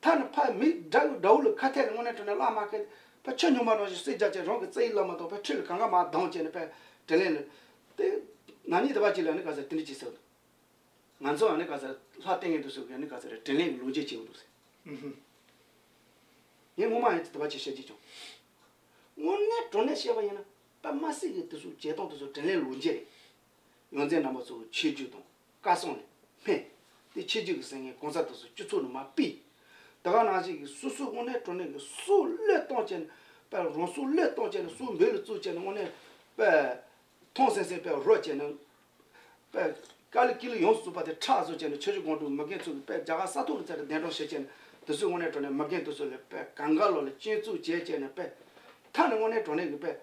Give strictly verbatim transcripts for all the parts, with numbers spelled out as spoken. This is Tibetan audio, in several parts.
ཁ་ནས་ཕར་མི་དགྲ་དགྲ་བོ་ལ་ཁ་ཐད་ལ་དངོས་གནས་དྲང་གནས་བླ་མ་ཁ་ཕར་ཆུ་སྨྱུག་མ་རང་བཞིན་བསྲེག་རྒྱག་བྱས། རང་གི་རྩ་བའི་བླ་མ་དང་ཕར་ཁྲིད་ལ་གང་ག་མར་ལྡང་བྱས་ནས་ཕར་དྲིན་ལན་ལ། དེ་ན་ནིང་དེ་བ་ཅིག་ལ་ནི་ག་ཟེར་དེ་འདྲ་ཅིག་ཟེར་འདུག་ང་ཚོ་ཨ་ནི་ག་ཟེར་ལྷ་བསྟེན་མཁན་དེ་ཚོ་གིས་ནི་ག་ཟེར་དྲིན་ལན་གྱི་ལོ་རྒྱུས་བྱེད་འདུག་ཟེར། ངས་སྔོན་མ་ཡང་དེ་བ་ཅིག་བཤད་ཀྱི་བྱུང་། དངོས་གནས་དྲང་གནས་བཤད་པ་ཡིན་ན་དཔེ་མ་སྲིད་ཀྱི་དེ་ཚོ་བྱེད་སྟངས་དེ་ཚོ་དྲིན་ལན་ལོག་འགྱེད་རེད། ཡོངས་འཛིན་རྣམ་པ་ཚོ་ཆོས་བརྒྱུད་དང་བཀའ་སྲུང་ནས་སྨན། དེ་ཆོས་བརྒྱུད་ཀྱི་ཟེར་མཁན་གང་ཟག་དེ་ཚོ་སྤྱི་ཚོགས་ནས་མར་ཕུད། དེ་ག་ནང་བཞིན་གྱི་སོ་སོ་དངོས་གནས་དྲང་གནས་ཀྱི་སྲོག་བློས་གཏོང་བྱས་ནས་དཔེ་རང་སྲོག་བློས་གཏོང་བྱས་ནས་སྲོག་འབུལ་ལ་བཙུགས་བྱས་ནས་དངོས་གནས་དཔེ་ཐང་སིང་སིང་དཔེ་རོ་བྱས་ནས། པས་དཀའ་ལས་དཀའ་ལས་ཡོངས་སུ་རྫོགས་པ་དེ་ཁྲག་བཟོ་བྱས་ནས་ཆུ་བཞི་སྒང་དྲུག་མི་རྒན་ཚོ་གི་པས་རྒྱ་གར་ས་ཐོག་ལ་ཚར་དེ་གདན་དྲངས་བྱས་བྱས་ནས་དེ་ཚོའི་དངོས་གནས་དྲང་གནས་མི་རྒན་དེ་ཚོ་ལ་པས་གང་ག་ལོ་ལ་སྐྱོན་བཙུགས་བྱས་བྱས་ནས་པས་མཐའ་ནས་དངོས་གནས་དྲང་གནས་ཀྱི་པས་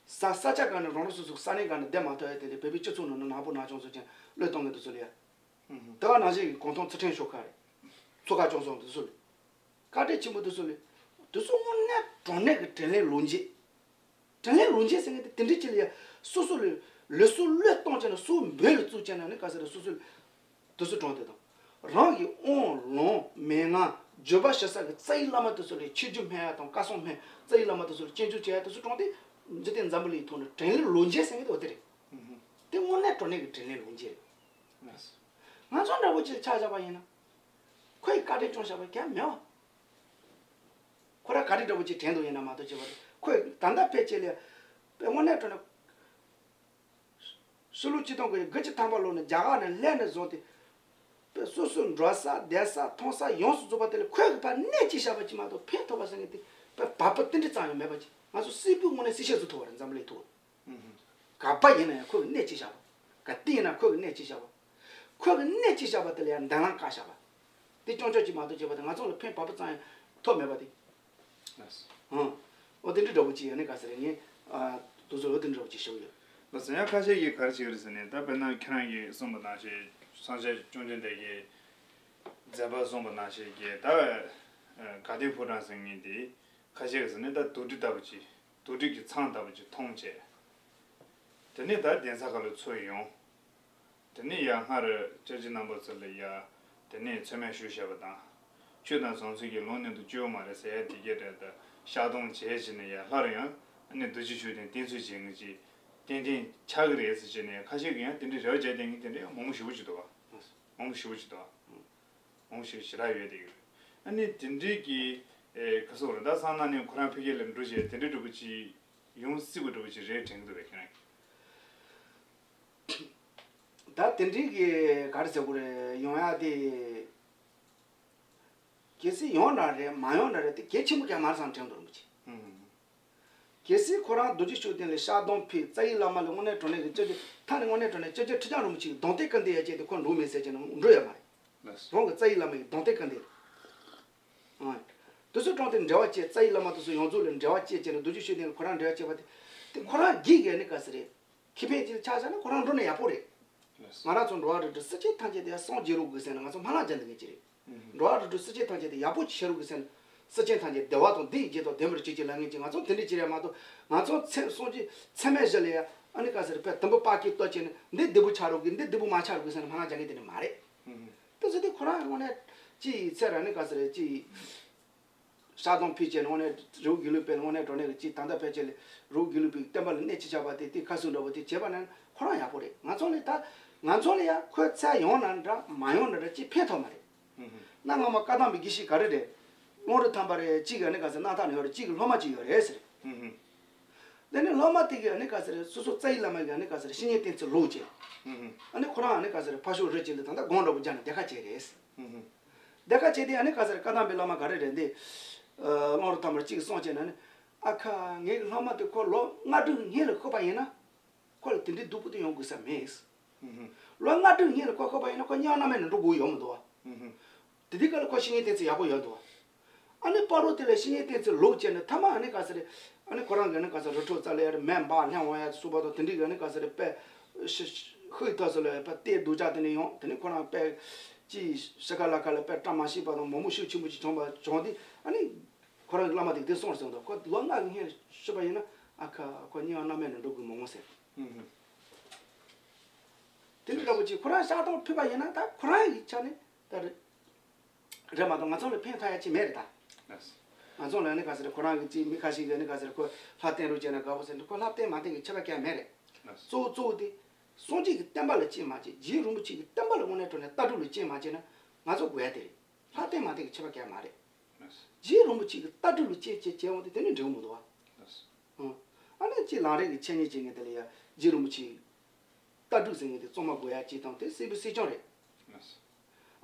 ས་ས་ཆ་གང་ནས་རང་རང་སོ་སོ་ས་གནས་གང་ནས་བསྡད་མ་ཐུབ་ཡ་དེ་ལས་བོད་པའི་སྤྱི་ཚོགས་ནང་ནས་ནག་པོ་ནག་ཅུང་བཟོ་བྱས་བློས་གཏོང་མཁན་དེ་ཚོ་ལ་ཡ། དེ་ག་ནང་བཞིན་གྱི་གུང་ཐང་ཚུལ་ཁྲིམས་ཤོག་ཁག་རེད། ཚོགས་ཁག་སྐྱོང་སོང་དེ་ཚོ་ལ། བཀའ་དྲིན་ཆེན་པོ་དེ་ཚོ་ལ། དེ་ཚོ་དངོས་གནས་དྲང་གནས་ཀྱི་དྲིན་ལན་ལོག་འགྱེད། དྲིན་ལན་ལོག་འགྱེད་ཟེར་མཁན་དེ་དེ་འདྲའི་ཅིག་ལ་ཡ། སོ་སོ་ལ་ལུས་སྲོག་བློས་གཏོང་བྱས་ནས་སྲོག་འབུལ་ལ་བཙུགས་བྱས་ན་ནི་ག་ཟེར་རེད། སོ་སོ་ལ་དེ་ཚོ་དྲངས་དེ་དང་། རང་གི་དབང་ལུང་མན་ངག་བརྗོད་པ་ཞུ་ས་གི་རྩ་བའི་བླ་མ་དེ་ཚོ་ལ་ཆོས་བརྒྱུད་སྨད་ཡ་དང་བཀའ་སྲུང་སྨད། རྩ་བའི་བླ་མ་དེ་ཚོ་ལ་སྐྱོན་བརྗོད་བྱེད་ཡ་དེ་ཚོ་དྲངས་ཏེ། འཇིག་རྟེན་འཛམ་བུ་གླིང་ཐོག་ནས་དྲིན་ལན་ལོག་འགྱེད་ཟེར་མཁན་དེ་འོ་དེ་རེད། དེ་དངོས་གནས་དྲང་གནས་ཀྱི་དྲིན་ལན་ལོག་འགྱེད་རེད། ང་ཚོ་འདྲ་བོ་ཅིག་ཆ་བཞག་པ་ཡིན་ན། ཁོ་ཡི་བཀའ་དྲིན་སྐྱོང་བཞག་པ་གང་མེད་བ། ཁོ་རང་ག་རེ་འདྲ་བོ་ཅིག་དྲན་འདུག་ཡིན་ན་མ་གཏོགས་བྱས་པ་རེད། ཁོས་ད་ལྟ་ཕལ་ཆེར་ལས། དཔེ་དངོས་གནས་དྲང་གནས། ཕྱི་ལོ་ཆིག་སྟོང་དགུ་བརྒྱ་དགུ་བཅུ་ཐམ་པ་ལོ་ནས་རྒྱ་གར་ནས་སླེབས་ནས་བཟུང་སྟེ། དཔེ་སོ་སོའི་འགྲོ་ས་བསྡད་ས་མཐོང་ས་ཡོངས་སུ་རྫོགས་པ་དེ་ལ་ཁོས་གི་ཕར་གནས་གཅིག་བཞག་པ་ཅིག་མ་གཏོགས་ཕན་ཐོགས་པ་ཟེར་མཁན་དེ་དཔེ་བབ་པ་ཏིལ་འབྲུ་ཙམ་ཡང་མེད་པ་ཅིག་ང་ཚོ་སིལ་བུའི་ངོས་ནས་སིལ་ཤས་ཟུག་ཐུབ་པ་རེད། འཛམ་བུ་གླིང་ཐོག་ག་པ་ཡིན་ན་ཡང་ཁོ་གི་གནས་གཅིག་བཞག་པ། ག་ཏི་ཡིན་ན་ཁོ་གི་གནས་གཅིག་བཞག་པ། ཁོ་གི་གནས་གཅིག་བཞག་པ་དེ་ལ་ཡང་མདུན་ལམ་བཀག་བཞག་པ། དེ་སྐྱོན་ཅོག་ཅིག་མ་གཏོགས་བྱས་པ་དེ་ང་ཚོ་ལ་ཕན་བབ་པ་ཙམ་ཡང་ཐོགས་མེད་པ་དེ། ཨང་། འོ་དེ་འདྲ་འདྲ་པོ་ཅིག་ཡོད་ནི་ག་ཟེར་ངས། ཨ། དུ་ཚོད་འོ་དེ་འདྲ་པོ་ཅིག་ཞུ་གི་ཡོད། ལགས་སོ། ཡང་ཁ་ཤས་ཀྱིས་ག་རེ་བྱེད་ཀྱི་རེད་ཟེར་ནས། ད་དཔེར་ན་ཁྱེད་རང་གིས་གསུངས་པ་ནང་བཞིན་སངས་རྒྱས་བཅོམ་ལྡན་འདས་ཀྱིས་མཛད་པ་གསུངས་པ་ནང་བཞིན་གྱི་ད་དགའ་ལྡན་ཕོ་བྲང་ཟེར་མཁན་དེ་ཁ་ཤས་ཀྱིས་ཟེར་ནས་ད་རྡོག་སྒྲིལ་ལྟ་བུ་ཅིག་རྡོག་སྒྲིལ་གྱི་ཚང་ལྟ་བུ་ཅིག་མཐོང་བྱས། དེ་ནས་ད་གདན་ས་ཁག་ལ་ཚུར་ཡོང་། དེ་ནས་ཡར་སྔར་སྐྱབས་རྗེ་རྣམ་པ་ཚོ་ལ་ཡ། དེ་ནས་མཚན་སྨད་ཞུས་བཞག་པ་དང་། ཆོས་དང་བཟང་ཚུལ་གྱི་ལུང་སྟོན་དུ་བཅུག་པ་མ་རེད་ཟེར་ཡ་དེ་གས་རེད། ད་བཤགས་སྡོམ་བྱས་བྱས་ནས་ཡ་སླར་ཡང་ཨ་ནི་རྡོ་རྗེ་ཤུགས་ལྡན་བསྟེན་ཚུལ་བྱེད་མཁན་ཅིག་ཏན་ཏན་ཆགས་ཀྱི་རེད་ཟེར་བྱས་ནས་ཁ་ཤས་ཀྱིས་ཡང་དེ་འདྲའི་རེ་བ་བྱས་བསྡད་མཁན་དེ་འདྲ་ཡང་མང་པོ་ཞེ་པོ་ཅིག་འདུག་བ། མང་པོ་ཞེ་པོ་ཅིག་འདུག་བ། མང་པོ་ཞེ་ཞེ་དྲག་ཡོད་དེ་གི་རེད། ཨ་ནི་དེ་འདྲའི་གི་ཨེ་ག་སོག་རེད། ད་སང་ན་ནས་ཁོ་རང་ཕ་གི་ལ་འགྲོ་བྱས་དེ་འདྲའི་འགྲོ་གི་ཅིག་ཡོང་སྲིད་པ་འགྲོ་གི་ཅིག་རེད་དྲན་གི་འདུག་བས་ཁྱེད་རང་གིས། ད་དེ་འདྲའི་གི་ག་རེ་ཟེར་དགོས་རེད། ཡོང་ཡ་དེ་གལ་སྲིད་ཡོང་ན་རེད། མ་ཡོང་ན་རེད། དེ་གལ་ཆེན་པོ་ཀྱང་མ་རེད་བསམ་དྲན་འདུག་རིན་པོ་ཆེ། ཧུམ། གལ་སྲིད་ཁོ་རང་རྡོ་རྗེ་ཤུགས་ལྡན་ལ་བཤགས་སྡོམ་ཕུལ། རྩ་བའི་བླ་མ་ལ་དངོས་གནས་དྲང་གནས་ཀྱི་སྐྱབས་རྗེ་ཐ་ནས་དངོས་གནས་དྲང་གནས་སྐྱབས་རྗེ་ཁྲི་བྱང་རིན་པོ་ཆེ་གི་གདོང་གཏད་སྐུ་འདེབས་ཡ་བྱས་ཏེ་ཁོ་འགྲོ་མེད་ཟེར་གྱི་ན་འགྲོ་ཡ་མ་རེད། ལགས་སོ། རང་གི་རྩ་བའི་བླ་མ་ཡི་གདོང་གཏད་སྐུ་འདེབས། ཨང་། དེ་ཚོ་དྲངས་ཏེ་འབྲེལ་བ་བཅད། རྩ་བའི་བླ་མ་དེ་ཚོ་ཡོངས་རྫོགས་ལ་འབྲེལ་བ་བཅད་བྱས་ནས་རྡོ་རྗེ་ཤུགས་ལྡན་ལ་ཁོ་རང་འབྲེལ་བ་བཅད་པ་དེ། དེ་ཁོ་རང་སྒེར་གྱི་ནི་ག་ཟེར་རེད། ཁེ་ཕན་ཅིག་ཆགས་བཞག་ན་ཁོ་རང་འགྲོ་ན་ཡག་པོ་རེད། ལགས་སོ། ང་རང་ཚོ་འགྲོ་བ་རིགས་དྲུག་སེམས་ཅན་ཐམས་ཅད་དེ་སངས་རྒྱས་རོགས་དགོས་ཟེར་ནས་ང་ཚོ་སྨོན་ལམ་རྒྱག་འདི་ངེས་ཀྱི་རེད། ཨུ་ཧུ། འགྲོ་བ་རིགས་དྲུག་སེམས་ཅན་ཐམས་ཅད་དེ་ཡག་པོ་ཅིག་བྱེད་རོགས་དགོས་ཟེར་ནས། སེམས་ཅན་ཐམས་ཅད་བདེ་བ་དང་བདེ་བའི་རྒྱུ་དང་ལྡན་པར་གྱུར་ཅིག་ལབ་མཁན་ཅིག་ང་ཚོ་དེ་འདྲ་ཅིག་རེད་མ་གཏོགས། ང་ཚོ་ཚེ་སངས་རྒྱས་ཚད་མེད་བཞི་ལ་ཡ་ཨ་ནི་ག་ཟེར་རེད། དཔེ་དུམ་བུ་པག་ཀི་གཏོར་བྱས་ནས་འདི་བདེ་པོ་ཆགས་རོགས་གི། འདི་བདེ་པོ་མ་ཆགས་རོགས་གི་ཟེར་ནས་སྨོན་ལམ་རྒྱག་མཁན་དེ་ནི་མ་རེད། ཨུ་ཧུ། དེ་ཚོ་དེ་ཁོ་རང་དངོས་གནས་ཅིག་ཚེ་ར་ནི་ག་ཟེར་རེད། ཅིག་བཤགས་སྡོམ་ཕུལ་བྱས་ནས་དངོས་གནས་རི་བོ་དགེ་ལུགས་པའི་དངོས་གནས་དྲང་གནས་ཀྱི་ཅིག་ད་ལྟ་ཕལ་ཆེར་ལས་རི་བོ་དགེ་ལུགས་པའི་བསྟན་པ་ལ་གནས་ཅིག་བཞག་པ་དེ། དེ་ཁ་སུ་འདྲ་པོ་དེ་བྱས་པ་ན་ཁོ་རང་ཡག་པོ་རེད། ང་ཚོ་ལས་ད་ང་ཚོ་ལ་ཡ་ཁོའི་ཚད་ཡོང་ན་འདྲ་མ་ཡོང་ན་འདྲ་ཅིག་ཕན་ཐོགས་མ་རེད། ཨུ་ཧུ། གནའ་སྔ་མོ་བཀའ་གདམས་པའི་དགེ་བཤེས་ག་རེ་རེད། ཀློང་རི་ཐང་པ་རེད། གཅིག་གི་ནི་ག་ཟེར་རྣམ་ཐར་ནས་ཡོད་རེད། གཅིག་གི་སློབ་མ་གཅིག་ཡོད་རེད་ཟེར། ཨུ་ཧུ། དེ་ནི་སློབ་མ་དེ་གི་ནི་ག་ཟེར་རེད། སོ་སོ་རྩ་བའི་བླ་མ་གི་ནི་ག་ཟེར་རེད། བཤེས་གཉེན་བསྟེན་ཚུལ་ལོག་བྱས། ཨུ་ཧུ། ཨ་ནི་ཁོ་རང་ནི་ག་ཟེར་རེད། ཕར་ཕྱོགས་རི་གཅིག་ལ་ད་ལྟ་སྒོམ་འདྲ་པོ་རྒྱག་ནས་བསྡད་ཁ་བྱས་རེད། ཨུ་ཧུ། བསྡད་ཁ་བྱས་དེ་ཨ་ནི་ག་ཟེར་རེད། བཀའ་གདམས་པའི་བླ་མ་ག་རེ་རེད་འདི། ཨ། ཀློང་རི་ཐང་པར་གཅིག་གིས་གསུངས་བྱས་ན་ནི། ཨ་ཁ་ངའི་སློབ་མ་དེ་ཁོ་ལོ་ལྔ་དྲུག་སྔོན་ལ་ཤོར་པ་ཡིན་ན། ཁོ་ལ་དེ་འདྲའི་སྡུག་པོ་དེ་ཡོང་དགོས་ས་མེད། ལོ་ལྔ་དྲུག་སྔོན་ལ་ཁོ་ཤོར་པ་ཡིན་ན་ཁོ་དམྱལ་བ་མནར་མེད་ནས་འགྲོ་དགོས་ཡོད་མི་འདུག་བ། དེ་དུས་སྐབས་ལ་ཁོ་བཤེས་གཉེན་བསྟེན་ཚུལ་ཡག་པོ་ཡོད་འདུག་བ། ཨ་ནི་སྤ་རོ་དེ་ལ་བཤེས་གཉེན་བསྟེན་ཚུལ་ལོག་བྱས་ནས་མཐའ་མ་ཨ་ནི་ག་ཟེར་རེད། ཨ་ནི་ཁོ་རང་གི་ནི་ག་ཟེར་རི་ཁྲོད་རྩ་ལ་ཡར་མེ་འབར་ལྷུང་བ་ཡ་སོགས་པ་དང་དེ་འདྲའི་གི་ནི་ག་ཟེར་རེད། དཔེ་ཤི་ཤི་ཧུའི་ཐོག་སོགས་ལ་ཡ་དཔེ་གཏད་སྡུག་ཅག་དེ་ནས་ཡོང་། དེ་ནས་ཁོ་རང་དཔེ་ཅི་ཤི་ཁ་ལ་ཁ་ལ་དཔེ་བཀྲ་མ་ཤིས་པ་དང་མང་པོ་ཤུགས་ཆེན་པོ་ཅིག་བྱུང་བ་བྱུང་སྟེ། ཨ་ནི་ཁོ་རང་གི་བླ་མ་དེ་དེ་གསུངས་སོང་དང་། ཁོ་ལོ་ལྔ་གི་སྔོན་ཤི་པ་ཡིན་ན་ཨ་ཁ་ཁོ་དམྱལ་བ་མནར་མེད་ནས་འགྲོ་དགོས་མ་འོང་ཟེར། དེ་འདྲ་འདྲ་པོ་ཅིག་ཁོ་རང་བཤགས་སྡོམ་ཕུལ་བ་ཡིན་ན་ད་ཁོ་རང་གི་ཆ་ནས་ད་རེད། རེད་མ་གཏོགས་ང་ཚོ་ལ་ཕན་ཐོགས་ཡ་ཅིག་མེད་རེད་ད། ལགས། ང་ཚོ་ལ་ནི་ག་ཟེར་ཁོ་རང་གི་ཅིག་མི་ཁ་ཤས་ཀྱིས་ནི་ག་ཟེར་ཁོ་ལྷ་བསྟེན་རོགས་བྱས་ན་དགའ་པོ་ཟེར་ནི་ཁོ་ལྷ་བསྟེན་མ་བསྟེན་གྱི་ཁྱད་པར་གང་ཡང་མེད་རེད། ལགས། གཙོ་བོ་གཙོ་བོ་དེ་སངས་རྒྱས་ཀྱི་བསྟན་པ་ལ་གཅེས་མ་བྱས། རྗེ་རིན་པོ་ཆེ་གི་བསྟན་པ་ལ་དངོས་གནས་དྲང་གནས་ལྟ་གྲུབ་ལ་གཅེས་མ་བྱས་ན་ང་ཚོ་དགོས་ཡ་དེ་རེད། ལྷ་བསྟེན་མ་བསྟེན་གྱི་ཁྱད་པར་གང་ཡང་མ་རེད། ལགས། རྗེ་རིན་པོ་ཆེ་གི་ལྟ་གྲུབ་ལ་གཅེས་བྱས་བྱས་འོང་དུས་དེ་ནི་འགྲིག་གི་མི་འདུག་བ། ལགས། ཨང་། ཨ་ནི་ཅིག་ལམ་རིམ་གྱི་འཆད་ཉན་བྱེད་མཁན་དེ་ལ་ཡ་རྗེ་རིན་པོ་ཆེ་ལྟ་གྲུབ་ཟེར་མཁན་དེ་གཙང་མ་དགོས་ཡ་ཅིག་དང་དེ་གསལ་པོ་གསལ་རྐྱང་རེད། ལགས།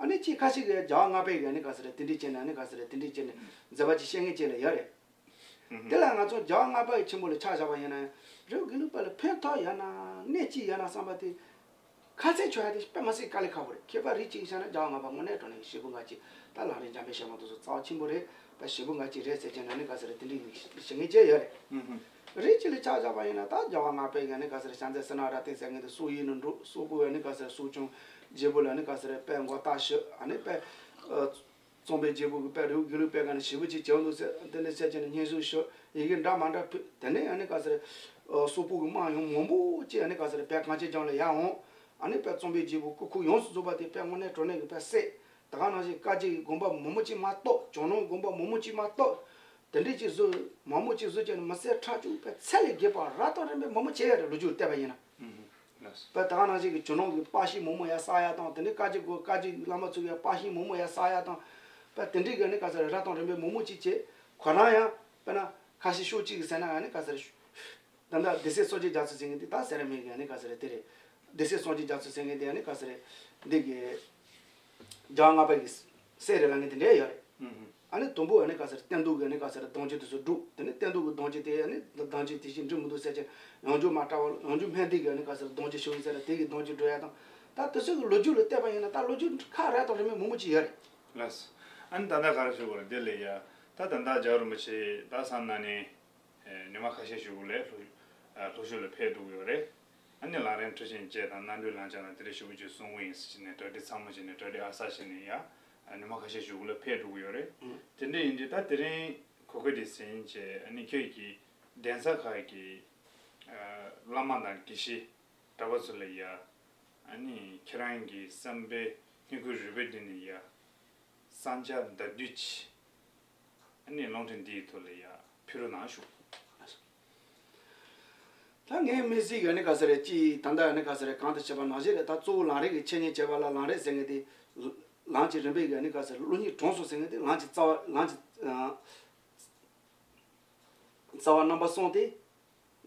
ཨ་ནི་ཅིག་ཁ་ཤས་ཀྱིས་རྒྱལ་བ་ལྔ་པའི་གི་ཨ་ནི་ག་ཟེར་དེ་འདྲས་བྱས་ན་ཨ་ནི་ག་ཟེར་དེ་འདྲས་བྱས་ནས་མཛད་པ་ཅིག་བཤད་མཁན་ཅིག་ལ་ཡོད་རེད། དེ་ལ་ང་ཚོ་རྒྱལ་བ་ལྔ་པ་ཡི་ཆེན་པོ་ལ་ཆ་བཞག་པ་ཡིན་ན་རེ་བ་དགེ་ལུགས་པ་ལ་ཕན་ཐོགས་ཡོད་ན་གནད་ཅིག་ཡོད་ན་བསམ་པ་དེ། ཁ་ཚན་ཆོད་ཡ་དེ་དཔེ་མ་སྲིད་དཀའ་ལས་ཁག་པོ་རེད། ཁྱད་པར་རིགས་གཅིག་བཤད་ན་རྒྱལ་བ་ལྔ་པ་དངོས་གནས་དྲང་གནས་ཞེ་པོ་འགའ་ཅིག་ད་ལམ་རིམ་འཇམ་དཔལ་བཤད་མ་ཐུབ་སོ་རྩ་བ་ཆེན་པོ་རེད། ད་ཞེ་པོ་འགའ་ཅིག་རེད་ཟེར་གྱི་ན་ནི་ག་ཟེར་དེ་འདྲའི་ཞེ་ངེས་ཅན་ཡོད་རེད། རིགས་གཅིག་ལ་ཆ་བཞག་པ་ཡིན་ན་ད་རྒྱལ་བ་ལྔ་པའི་ཡ་ནི་ག་ཟེར་ཤཱནྟི་སེ་ན་ར་ཏི་ཟེར་མཁན་དེ་སོག་ཡུལ་ནས་འགྲོ་སོག་པོ་ཡ་ནི་ག་ཟེར་སོག་ཆུང་རྗེ་བོ་ལ་ནི་ག་ཟེར་དཔལ་མགོ་ཏ་ཞི་ཨ་ནི་དཔལ་གཙང་པའི་རྒྱལ་པོ་གི་དཔལ་རི་བོ་དགེ་ལུགས་དཔལ་ག་ནས་ཞེ་པོ་ཅིག་བྱས་འདུག་ཟེར་དེ་ནས་ཟེར་གྱི་ནས་སྙན་ཞུ་ཞུ་ཡི་གེ་འདྲ་མ་འདྲ་ཕུལ། དེ་ནས་ཨ་ནི་ག་ཟེར་སོག་པོ་གི་དམག་ཡང་མང་པོ་ཅིག་ཨ་ནི་ག་ཟེར་དཔལ་གངས་ཅན་ལྗོངས་ལ་ཡར་འོང་། ཨ་ནི་དཔལ་གཙང་པའི་རྒྱལ་པོ་སྐུ་ཁུག་ཡོངས་སུ་རྫོགས་པ་དེ་དཔལ་དངོས་གནས་དྲང་གནས་ཀྱི་དཔལ་བསད། ད་ག་ནང་བཞིན་བཀའ་བརྒྱུད་ཀྱི་དགོན་པ་མང་པོ་ཅིག་མར་གཏོར། ཇོ་ནང་དགོན་པ་མང་པོ་ཅིག་མར་གཏོར། དེ་འདྲས་ཅིག་བཟོས་མང་པོ་ཅིག་བཟོས་ཀྱང་མི་ཚད་ཁྲག་སྐྱུག་དཔེ་ཚད་ལས་བརྒལ་བ་རབ་དང་རིམ་པས་མང་པོ་བྱས་ཡོད་རེད། ལོ་རྒྱུས་བལྟས་པ་ཡིན་ན། ལགས། དཔེ་ད་ག་ནང་བཞིན་གྱི་ཇོ་ནང་གི་པར་ཤིང་མང་པོ་ཡར་བསགས་ཡ་དང་དེ་ནས་བཀའ་བརྒྱུད་དགོན་བཀའ་བརྒྱུད་བླ་མ་ཚོ་གི་པར་ཤིང་མང་པོ་ཡར་བསགས་ཡ་དང་། དཔེ་དེ་འདྲས་ཀྱི་ནི་ག་ཟེར་རབ་དང་རིམ་པས་མང་པོ་ཅིག་བྱས། ཁོ་རང་ཡང་དཔེར་ན་ཁ་ཤས་ཤོག་གཅིག་གི་ཟེར་ན་ཡང་ནི་ག་ཟེར། ད་ལྟ་སྡེ་སྲིད་སངས་རྒྱས་རྒྱ་མཚོ་ཟེར་མཁན་དེ་ད་ཟེར་ར་མེད་ཀྱི་ནི་ག་ཟེར་དེ་རེད། སྡེ་སྲིད་སངས་རྒྱས་རྒྱ་མཚོ་ཟེར་མཁན་དེ་ཡང་ནི་ག་ཟེར་འདི་གི་རྒྱལ་བ་ལྔ་པ་གི་སྲས་རེད་ལབ་མཁན་དེ་འདྲ་ཡོད་རེད། ཨ་ནི་དང་པོ་ཡང་ནི་ག་ཟེར་བསྟན་འདུལ་གི་ནི་ག་ཟེར་གདུང་རྒྱུད་དེ་ཚོ་བསྒྲུབས། དེ་ནི་བསྟན་འདུལ་གི་གདུང་རྒྱུད་དེ་ཡང་ནི་གདུང་རྒྱུད་དེ་བཞིན་འགྲིག་མི་འདུག་ཟེར་གྱི་ཡང་འགྱུར་མ་བཀྲ་བ་ཡང་འགྱུར་སྨན་ལྡན་གི་ནི་ག་ཟེར་གདུང་རྒྱུད་ཞུ་ཡིན་ཟེར་ན་དེ་གི་གདུང་རྒྱུད་འགྲོ་ཡ་དང་། ད་དེ་ཚོ་གི་ལོ་རྒྱུས་ལ་བལྟས་པ་ཡིན་ན་ད་ལོ་རྒྱུས་ཁག་རེ་དང་རེ་མེད་མང་པོ་ཅིག་ཡོད་རེད། ལགས། ཨ་ནི་ད་ལྟ་ག་རེ་ཞུ་དགོས་རེད་འདི་ལས་ཡ། ད་ད་ལྟ་རྒྱལ་བ་རིན་པོ་ཆེ་ད་ས་ན་ནི། ཨེ། ཉི་མ་ཁ་ཤས་ཤིག་ལས་ལྷོ་ཨ་ལྷོ་ཕྱོགས་ལ་ཕེབས་འགྲོ་གི་ཡོད་རེད། ཨ་ནི་ལམ་རིམ་འཁྲུལ་ཆེན་བཅས་དང་རྣམ་གྲོལ་ལམ་སྦྱངས་ལ་དེ་རིང་ཞུ་བ་བཅུ་གསུང་གི་ཡིན་ཟེར་ནས་གྲ་སྒྲིག་ཚང་མ་བྱས་ནས་གྲ་སྒྲིག་ཨ་གསར་བྱས་ནས་ཡ། ཨ་ཉི་མ་ཁ་ཤས་ཤིག་ལ་ཕེབས་འགྲོ་གི་ཡོད་རེད། དེ་འདྲ་ཡིན་དུས་ད་དེ་རིང་གོ་སྐབས་འདི་ཟིན་བྱས་ཨ་ནི་ཁྱེད་ཀྱི་གདན་ས་ཁག་གི་ཨ་བླ་མ་དང་དགེ་བཤེས་གྲྭ་པ་ཚོ་ལ་ཡ། ཨ་ནི་ཁྱེད་རང་གི་བསམ་པའི་སྙན་ཁུལ་རུས་པའི་གཏིང་ནས་ཡ། བསམ་འཆར་བརྡ་བརྒྱུད་ཅིག་ཨ་ནི་རླུང་འཕྲིན་འདིའི་ཐོག་ལ་ཡ་ཕུལ་རོགས་གནང་ཞུ། ད་ངའི་དམིགས་བསལ་གྱི་ཨ་ནི་ག་ཟེར་རེད་ཅིག་ད་ལྟ་ཨ་ནི་ག་ཟེར་རེད་གང་དུ་བྱས་པ་ནང་བཞིན་རེད། ད་གཙོ་བོ་ལམ་རིམ་གྱི་འཆད་ཉན་བྱས་པ་ལ་ལམ་རིམ་ཟེར་མཁན་དེ། ལམ་གྱི་རིམ་པའི་གི་ཨ་ནི་ག་ཟེར་བློ་སྙིང་བྲང་སོང་ཟེར་མཁན་དེ་ལམ་གྱི་རྩ་བ་ལམ་གྱི་ཨ་རྩ་བ་རྣམ་པ་གསུམ་སྟེ།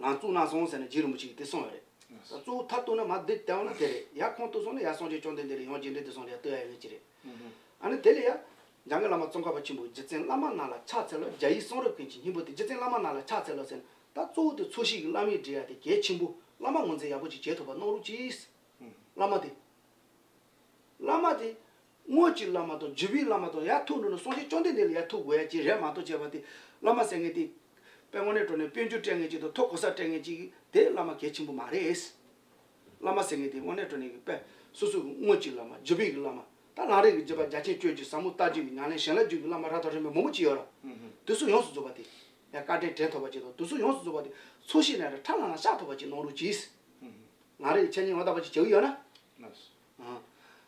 ལམ་གཙུག་ན་གསུམ་ཟེར་ནས་རྗེ་རིན་པོ་ཆེ་གིས་དེ་གསུངས་ཡོད་རེད། ད་གཙོ་བོ་མཐའ་གཏུགས་ན་མར་འདི་བལྟས་པ་ན་དེ་རེད། ཡར་ཁོང་གཏུགས་སོང་ན་ཡར་སངས་རྒྱས་བཅོམ་ལྡན་འདས་ལ་ཡང་རྗེས་དྲན་དེ་གསུངས་རེད། ལྟོས་ཡ་ཡོད་ཀྱི་རེད། ཨ་ནི་དེ་ལ་ཡང་། འཇམ་མགོན་བླ་མ་ཙོང་ཁ་པ་ཆེན་པོས་རྗེ་བཙུན་བླ་མ་རྣམས་ལ་ཕྱག་འཚལ་ལོ། རྒྱ་ཡི་གསུང་རབ་ཀུན་གྱི་སྙིང་པོ་སྟེ། རྗེ་བཙུན་བླ་མ་རྣམས་ལ་ཕྱག་འཚལ་ལོ་ཟེར་ན་ད་གཙོ་བོ་དེ་འཚོ་བྱེད་ཀྱི་བླ་མའི་འབྲེལ་ཡ་དེ་གལ་ཆེན་པོ་བླ་མ་ངོས་འཛིན་ཡག་པོ་ཅིག་བྱེད་ཐུབ་པ་གནང་རོགས་གྱིས། བླ་མ་དེ། བླ་མ་དེ། དངོས་ཀྱི་བླ་མ་དང་བརྒྱུད་པའི་བླ་མ་དང་ཡར་ཐུག་འགྲོ་ན་སངས་རྒྱས་བཅོམ་ལྡན་འདས་ལ་ཡར་ཐུག་དགོས་ཡ་ཅིག་རེད་མ་གཏོགས་བྱས་པ་དེ། བླ་མ་ཟེར་མཁན་དེ། དཔེ་དངོས་གནས་དྲང་གནས་དཔལ་འབྱོར་སྤྲད་མཁན་ཅིག་དང་ཐོབ་གོ་ས་སྤྲད་མཁན་ཅིག་དེ་བླ་མ་གལ་ཆེན་པོ་མ་རེད། བླ་མ་ཟེར་མཁན་དེ་དངོས་གནས་དྲང་གནས་ཀྱི་དཔེ་སོ་སོ་གི་དངོས་ཀྱི་བླ་མ་བརྒྱུད་པའི་གི་བླ་མ་ད་ལམ་རིམ་གྱི་བརྒྱུད་པ་རྒྱ་ཆེན་སྤྱོད་རྒྱུ་ཟབ་མོ་ལྟ་རྒྱུ་གི་ཉམས་ལེན་གཞན་ལ་རྒྱུད་ཀྱི་བླ་མ་རབ་དང་རིམ་པ་མང་པོ་ཅིག་ཡོད་ར། དེ་ཚོ་ཡོངས་སུ་རྫོགས་པ་དེ་ཡང་བཀའ་དྲིན་དྲན་ཐུབ་པ་ཅིག་དང་དེ་ཚོ་ཡོངས་སུ་རྫོགས་པ་དེ་འཚོ་བྱེད་ནང་ར་ཁྲ་ལམ་ལམ་ཤར་ཐུབ་པ་ཅིག་གནང་རོགས་གྱིས། ལམ་རིམ་གྱི་འཆད་ཉན་ཡང་དག་པ་ཅིག་བྱེད་ཀྱི་ཡོད་ན།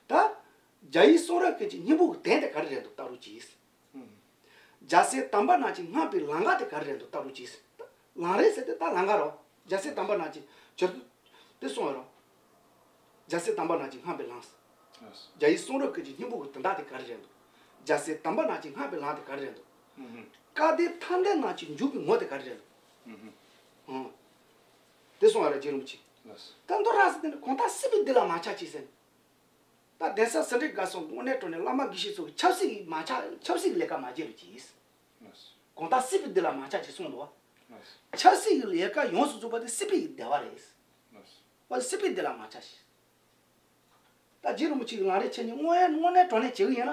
ད། རྒྱ་ཡི་གསུང་རབ་ཀུན་གྱི་སྙིང་པོ་གི་དོན་དེ་ག་རེ་རེད་འདུག་ལྟ་རོགས་གྱིས། རྒྱལ་སྲས་དམ་པ་རྣམས་ཀྱིས་བསྔགས་པའི་ལམ་ཁ་དེ་ག་རེ་རེད་འདུག་ལྟ་རོགས་གྱིས། ལམ་རིམ་ཟེར་དེ་ད་ལམ་ཁ་རོ། རྒྱལ་སྲས་དམ་པ་རྣམས་ཀྱིས་བྱོན་དུ་དེ་གསུངས་ཡོད་རོ། རྒྱལ་སྲས་དམ་པ་རྣམས་ཀྱིས་བསྔགས་པའི་ལམ། རྒྱ་ཡི་གསུང་རབ་ཀུན་གྱི་སྙིང་པོ་གི་དོན་དག་དེ་ག་རེ་རེད་འདུག་རྒྱལ་སྲས་དམ་པ་རྣམས་ཀྱིས་བསྔགས་པའི་ལམ་དེ་ག་རེ་རེད་འདུག་སྐལ་ལྡན་ཐར་འདོད་རྣམས་ཀྱི་འཇུག་པའི་ངོ་དེ་ག་རེ་རེད་འདུག་ཨང་། དེ་གསུངས་ཡོད་རེད་རྗེ་རིན་པོ་ཆེ། ད་མདོ་ར་ཟེར་དེ་ནི་གང་ལྟར་སྲིད་པའི་སྡེ་ལ་མ་ཆགས་ཅིག་ཟེར། ད་གདན་ས་ཟིན་བྲིས་དགའ་གསུམ་དངོས་གནས་དྲང་གནས་བླ་མ་དགེ་བཤེས་ཚོ་གི་ཆབ་སྲིད་ཀྱི་མ་ཆགས་ཆབ་སྲིད་ཀྱི་ལས་ཀ་མ་བྱེད་རོགས་གྱིས། གང་ལྟར་སྲིད་པའི་སྡེ་ལ་མ་ཆགས་ཅིག་གསུངས་འདུག་བ། ཆབ་སྲིད་ཀྱི་ལས་ཀ་ཡོངས་སུ་རྫོགས་པ་དེ་སྲིད་པའི་སྡེ་བ་རེད། བ་སྲིད་པའི་སྡེ་ལ་མ་ཆགས་ཤིག་ད་རྗེ་རིན་པོ་ཆེ་གི་ལམ་རིམ་འཆད་ཉན་དངོས་དངོས་གནས་དྲང་གནས་བྱེད་ཀྱི་ཡིན་ན།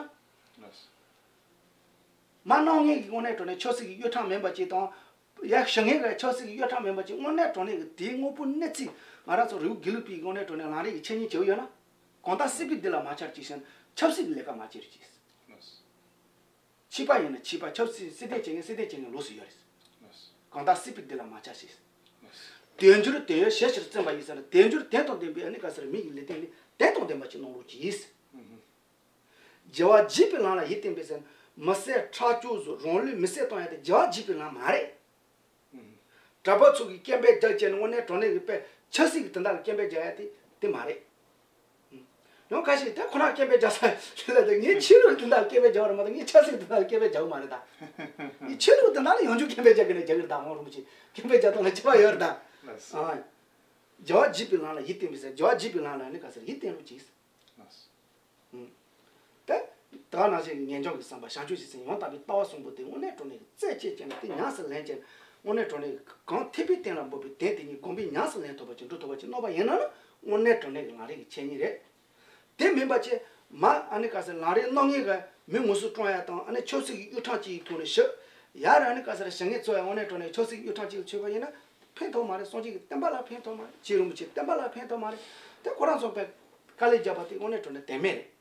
མ་གནང་མཁན་གྱི་དངོས་གནས་དྲང་གནས་ཆབ་སྲིད་ཀྱི་གཡོ་ཁྲམ་མིན་པ་ཅིག་དང་། ཡ་ཞུ་མཁན་གྱི་ཆབ་སྲིད་ཀྱི་གཡོ་ཁྲམ་མིན་པ་ཅིག་དངོས་གནས་དྲང་གནས་ཀྱི་དེའི་དངོས་པོ་གནས་ཚུལ་ང་རང་ཚོ་རི་བོ་དགེ་ལུགས་པའི་དངོས་གནས་དྲང་གནས་ལམ་རིམ་གྱི་འཆད་ཉན་བྱེད་ཀྱི་ཡོད་ན། གང་ལྟར་སྲིད་པའི་སྡེ་ལ་མ་ཆགས་ཅིག་ཟེར་ན་ཆབ་སྲིད་ཀྱི་ལས་ཀ་མ་བྱེད་རོགས་གྱིས། ཆོས་པ་ཡིན་ན་ཆོས་པ་ཆབ་སྲིད་སྲིད་དོན་བྱེད་མཁན་སྲིད་དོན་བྱེད་མཁན་ལོགས་སུ་ཡོད་རེད། གང་ལྟར་སྲིད་པའི་སྡེ་ལ་མ་ཆགས་ཤིག་དལ་འབྱོར་དོན་ཡོད་ཞལ་ཕྱིར་བརྩོན་པ་ཡིན་ཟེར་ན་དལ་འབྱོར་དོན་དང་ལྡན་པའི་ཨ་ནི་ག་ཟེར་མི་ཡི་ལས་དོན་ནི་དོན་དང་ལྡན་པ་ཅིག་གནང་རོགས་གྱིས། བྱ་བ་བགྱིས་པའི་ལམ་ལ་ཡིད་བརྟན་པའི་ཟེར་ན། མི་བསད་ཁྲག་སྦྱོར་བཟོ། རང་ལུས་མི་བསད་གཏོང་ཡ་དེ་བྱ་བ་བགྱིས་པའི་ལམ་མ་རེད། གྲྭ་པ་ཚོ་གིས་སྐད་འབོད་རྒྱག་བྱས་ནས་དངོས་གནས་དྲང་གནས་ཀྱི་དཔེ་ཆབ་སྲིད་ཀྱི་དོན་དག་ལ་སྐད་འབོད་རྒྱག་ཡ་དེ་དེ་མ་རེད། ཡང་ཁ་ཤས་དེ་ཁོ་རང་སྐད་འབོད་རྒྱག་ས་ལ་དེ་ངས་ཆོས་ལུགས་དོན་དག་ལ་སྐད་འབོད་རྒྱག་པ་རེད་མ་གཏོགས་ངས་ཆབ་སྲིད་དོན་དག་ལ་སྐད་འབོད་རྒྱག་གི་མ་རེད་ད། ངས་ཆོས་ལུགས་དོན་དག་ལ་ཡང་བསྐྱར་སྐད་འབོད་རྒྱག་གི་ནས་རྒྱག་གི་རེད་ད། ཁོང་རིན་པོ་ཆེ་སྐད་འབོད་རྒྱག་སྟངས་ལ་ཁྱད་པར་ཡོད་རེད་ད། ལགས་སོ། ཨ། བྱ་བ་བགྱིས་པའི་ལམ་ལ་ཡིད་བརྟན་པའི་ཟེར། བྱ་བ་བགྱིས་པའི་ལམ་ལ་ནི་ག་ཟེར། ཡིད་བརྟན་རོགས་གྱིས། ལགས་སོ། ཨུམ། ད་ད་ག་ནང་བཞིན་གྱི་ངེས་འབྱུང་གི་བསམ་པ་བྱང་ཆུབ་ཀྱི་སེམས་ཡང་དག་པའི་ལྟ་བ་གསུམ་པོ་དེ་དངོས་གནས་དྲང་གནས་ཀྱི་རྩད་གཅོད་བྱས་ནས་དེ་ཉམས་སུ་ལེན་བྱས་ནས་དངོས་གནས་དྲང་གནས་ཀྱི་གང་ཐེག་པའི་གཏན་ལ་འབེབས་པའི་དོན་དེ་ཉིད་སྒོམ་པས་ཉམས་སུ་ལེན་ཐུབ་པ་ཅིག་འགྲུབ་ཐུབ་པ་ཅིག་མནོ་བ་ཡིན་ན་ནི་དངོས་གནས་དྲང་གནས་ཀྱི་ལམ་རིམ་གྱི་འཆད་ཉན་རེད། དེ་མིན་པ་ཅིག་མ་ཨ་ནི་ག་ཟེར་ལམ་རིམ་སྣ་ལྔའི་གི་མི་ངོ་སོ་བཀྲོངས་ཡ་དང་ཨ་ནི་ཆབ་སྲིད་ཀྱི་གཡུ་ཁྲམ་གཅིག་གི་ཐོག་ནས་ཞུགས་ཡ་ར་ཨ་ནི་ག་ཟེར་བྱ་ངན་བཙོང་ཡ་དངོས་གནས་དྲང་གནས་ཆབ་སྲིད་ཀྱི་གཡུ་ཁྲམ་གཅིག་ལ་ཆུད་པ་ཡིན་ན་ཕན་ཐོགས་མ་རེད། སངས་རྒྱས་ཀྱི་བསྟན་པ་ལ་ཕན་ཐོགས་མ་རེད། རྗེ་རིན་པོ་ཆེའི་བསྟན་པ་ལ་ཕན་ཐོགས་མ་རེད། དེ་ཁོ་རང་ཚོ་དཔེ་དཀའ་ལས་བརྒྱབ་པ་དེ་དངོས་གནས་དྲང་གནས་དོན་མེད་རེད།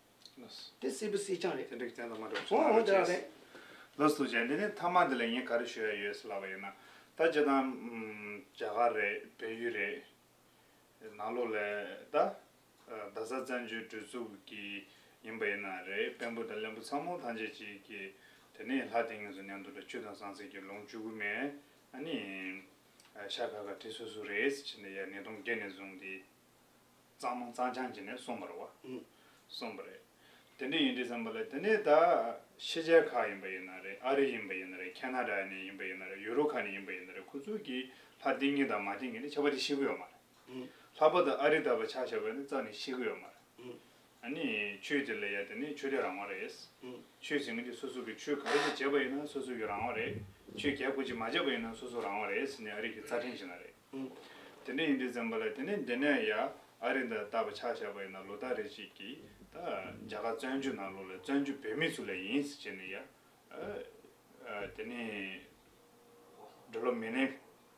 དེ་སྲིད་པའི་སྲིད་རྐྱང་རེད། དེ་འདྲའི་བསྟན་དང་མ་འགྲོ་ཨོ་ཨོ་དེ་རང་རེད། ལགས་སོ། བྱས་འདི་ནས་མཐའ་མ་འདི་ལ་ངས་ག་རེ་ཞུ་ཡ་ཡོད་ཟེར་ལབ་པ་ཡིན་ན། ད་སྤྱིར་བཏང་རྒྱ་གར་རེད། བལ་ཡུལ་རེད། ནང་ལོགས་ལ་ད་རྡ་ས་བཙན་བྱོལ་སྒྲིག་འཛུགས་ཀྱི་ཡིན་པ་ཡིན་ན་རེད། དཔོན་པོ་དང་བློན་པོ་ཚང་མ་ཐམས་ཅད་ཅིག་གིས་དེ་ནས་ལྷ་དེ་ངེད་ཚོ་མཉམ་དུ་ཆོས་དང་ཟང་ཟིང་གི་ལུང་བཅུ་དགུ་མའི་ཨ་ནི་ཤ་ཁ་ཁ་བྲིས་སོ་སོ་རེད་ཟེར་ནས་ཡ་ཉིས་སྟོང་བརྒྱད་ནས་བཟུང་སྟེ། གཙང་མ་གཙང་རྐྱང་བྱས་ནས་གསུངས་པ་རེད་བ། ཨུ། གསུངས་པ་རེད། དེ་འདྲ་ཡིན་དུས་ཙམ་པ་ལ་དེ་ནས་ད་ཕྱི་རྒྱལ་ཁག་ཡིན་པ་ཡིན་ན་རེད། ཨ་རི་ཡིན་པ་ཡིན་ན་རེད། ཁེ་ན་ཌ་ནས་ཡིན་པ་ཡིན་ན་རེད། ཡུ་རོབ་ཁག་ནས་ཡིན་པ་ཡིན་ན་རེད། ཁོ་ཚོ་གིས་ལྷ་བསྟེན་མཁན་དང་མ་བསྟེན་མཁན་དེ་ཁྱད་པར་དེ་ཤེས་ཀྱི་ཡོད་མ་རེད། ཨུ། ལྷག་པར་དུ་ཨ་རི་ལྟ་བུ་ཆ་བཞག་པ་ཡིན་ན་རྩ་ནས་ཤེས་ཀྱི་ཡོད་མ་རེད། ཨུ། ཨ་ནི་ཆོས་དེ་ལ་ཡ་དེ་ནི་ཆོས་དད་རང་དབང་རེད། ཨུ། ཆོས་ཟེར་མཁན་དེ་སོ་སོ་གིས་ཆོས་ག་རེ་ཞིག་བྱས་པ་ཡིན་ན་སོ་སོ་གི་རང་དབང་རེད། ཆོས་རྒྱག་དགོས་ཀྱི་མ་བྱས་པ་ཡིན་ན་སོ་སོ་རང་དབང་རེད་ཟེར་ནས་ཨ་རི་གི་རྩ་ཁྲིམས་ཤིག་ནང་རེད། དེ་འདྲ་ཡིན་དུས་ཙམ་པ་ལ་དེ་ནས་འདི་ནས་ཡ་ཨ་རི་འདི་ལྟ་བུ་ཆ་བཞག་པ་ཡིན་ན་ལོ་ལྟར་རེ་ཞིག་གིས་ད་རྒྱ་གར་བཙན་བྱོལ་ནང་ལོགས་ལ་བཙན་བྱོལ་བོད་མི་ཚོ་ལ་ཡིན་ཟེར་བྱས་ནས་ཡ་ཨ་ཨ་དེ་ནས་འབྲི་ཀློག་མི་ལེན་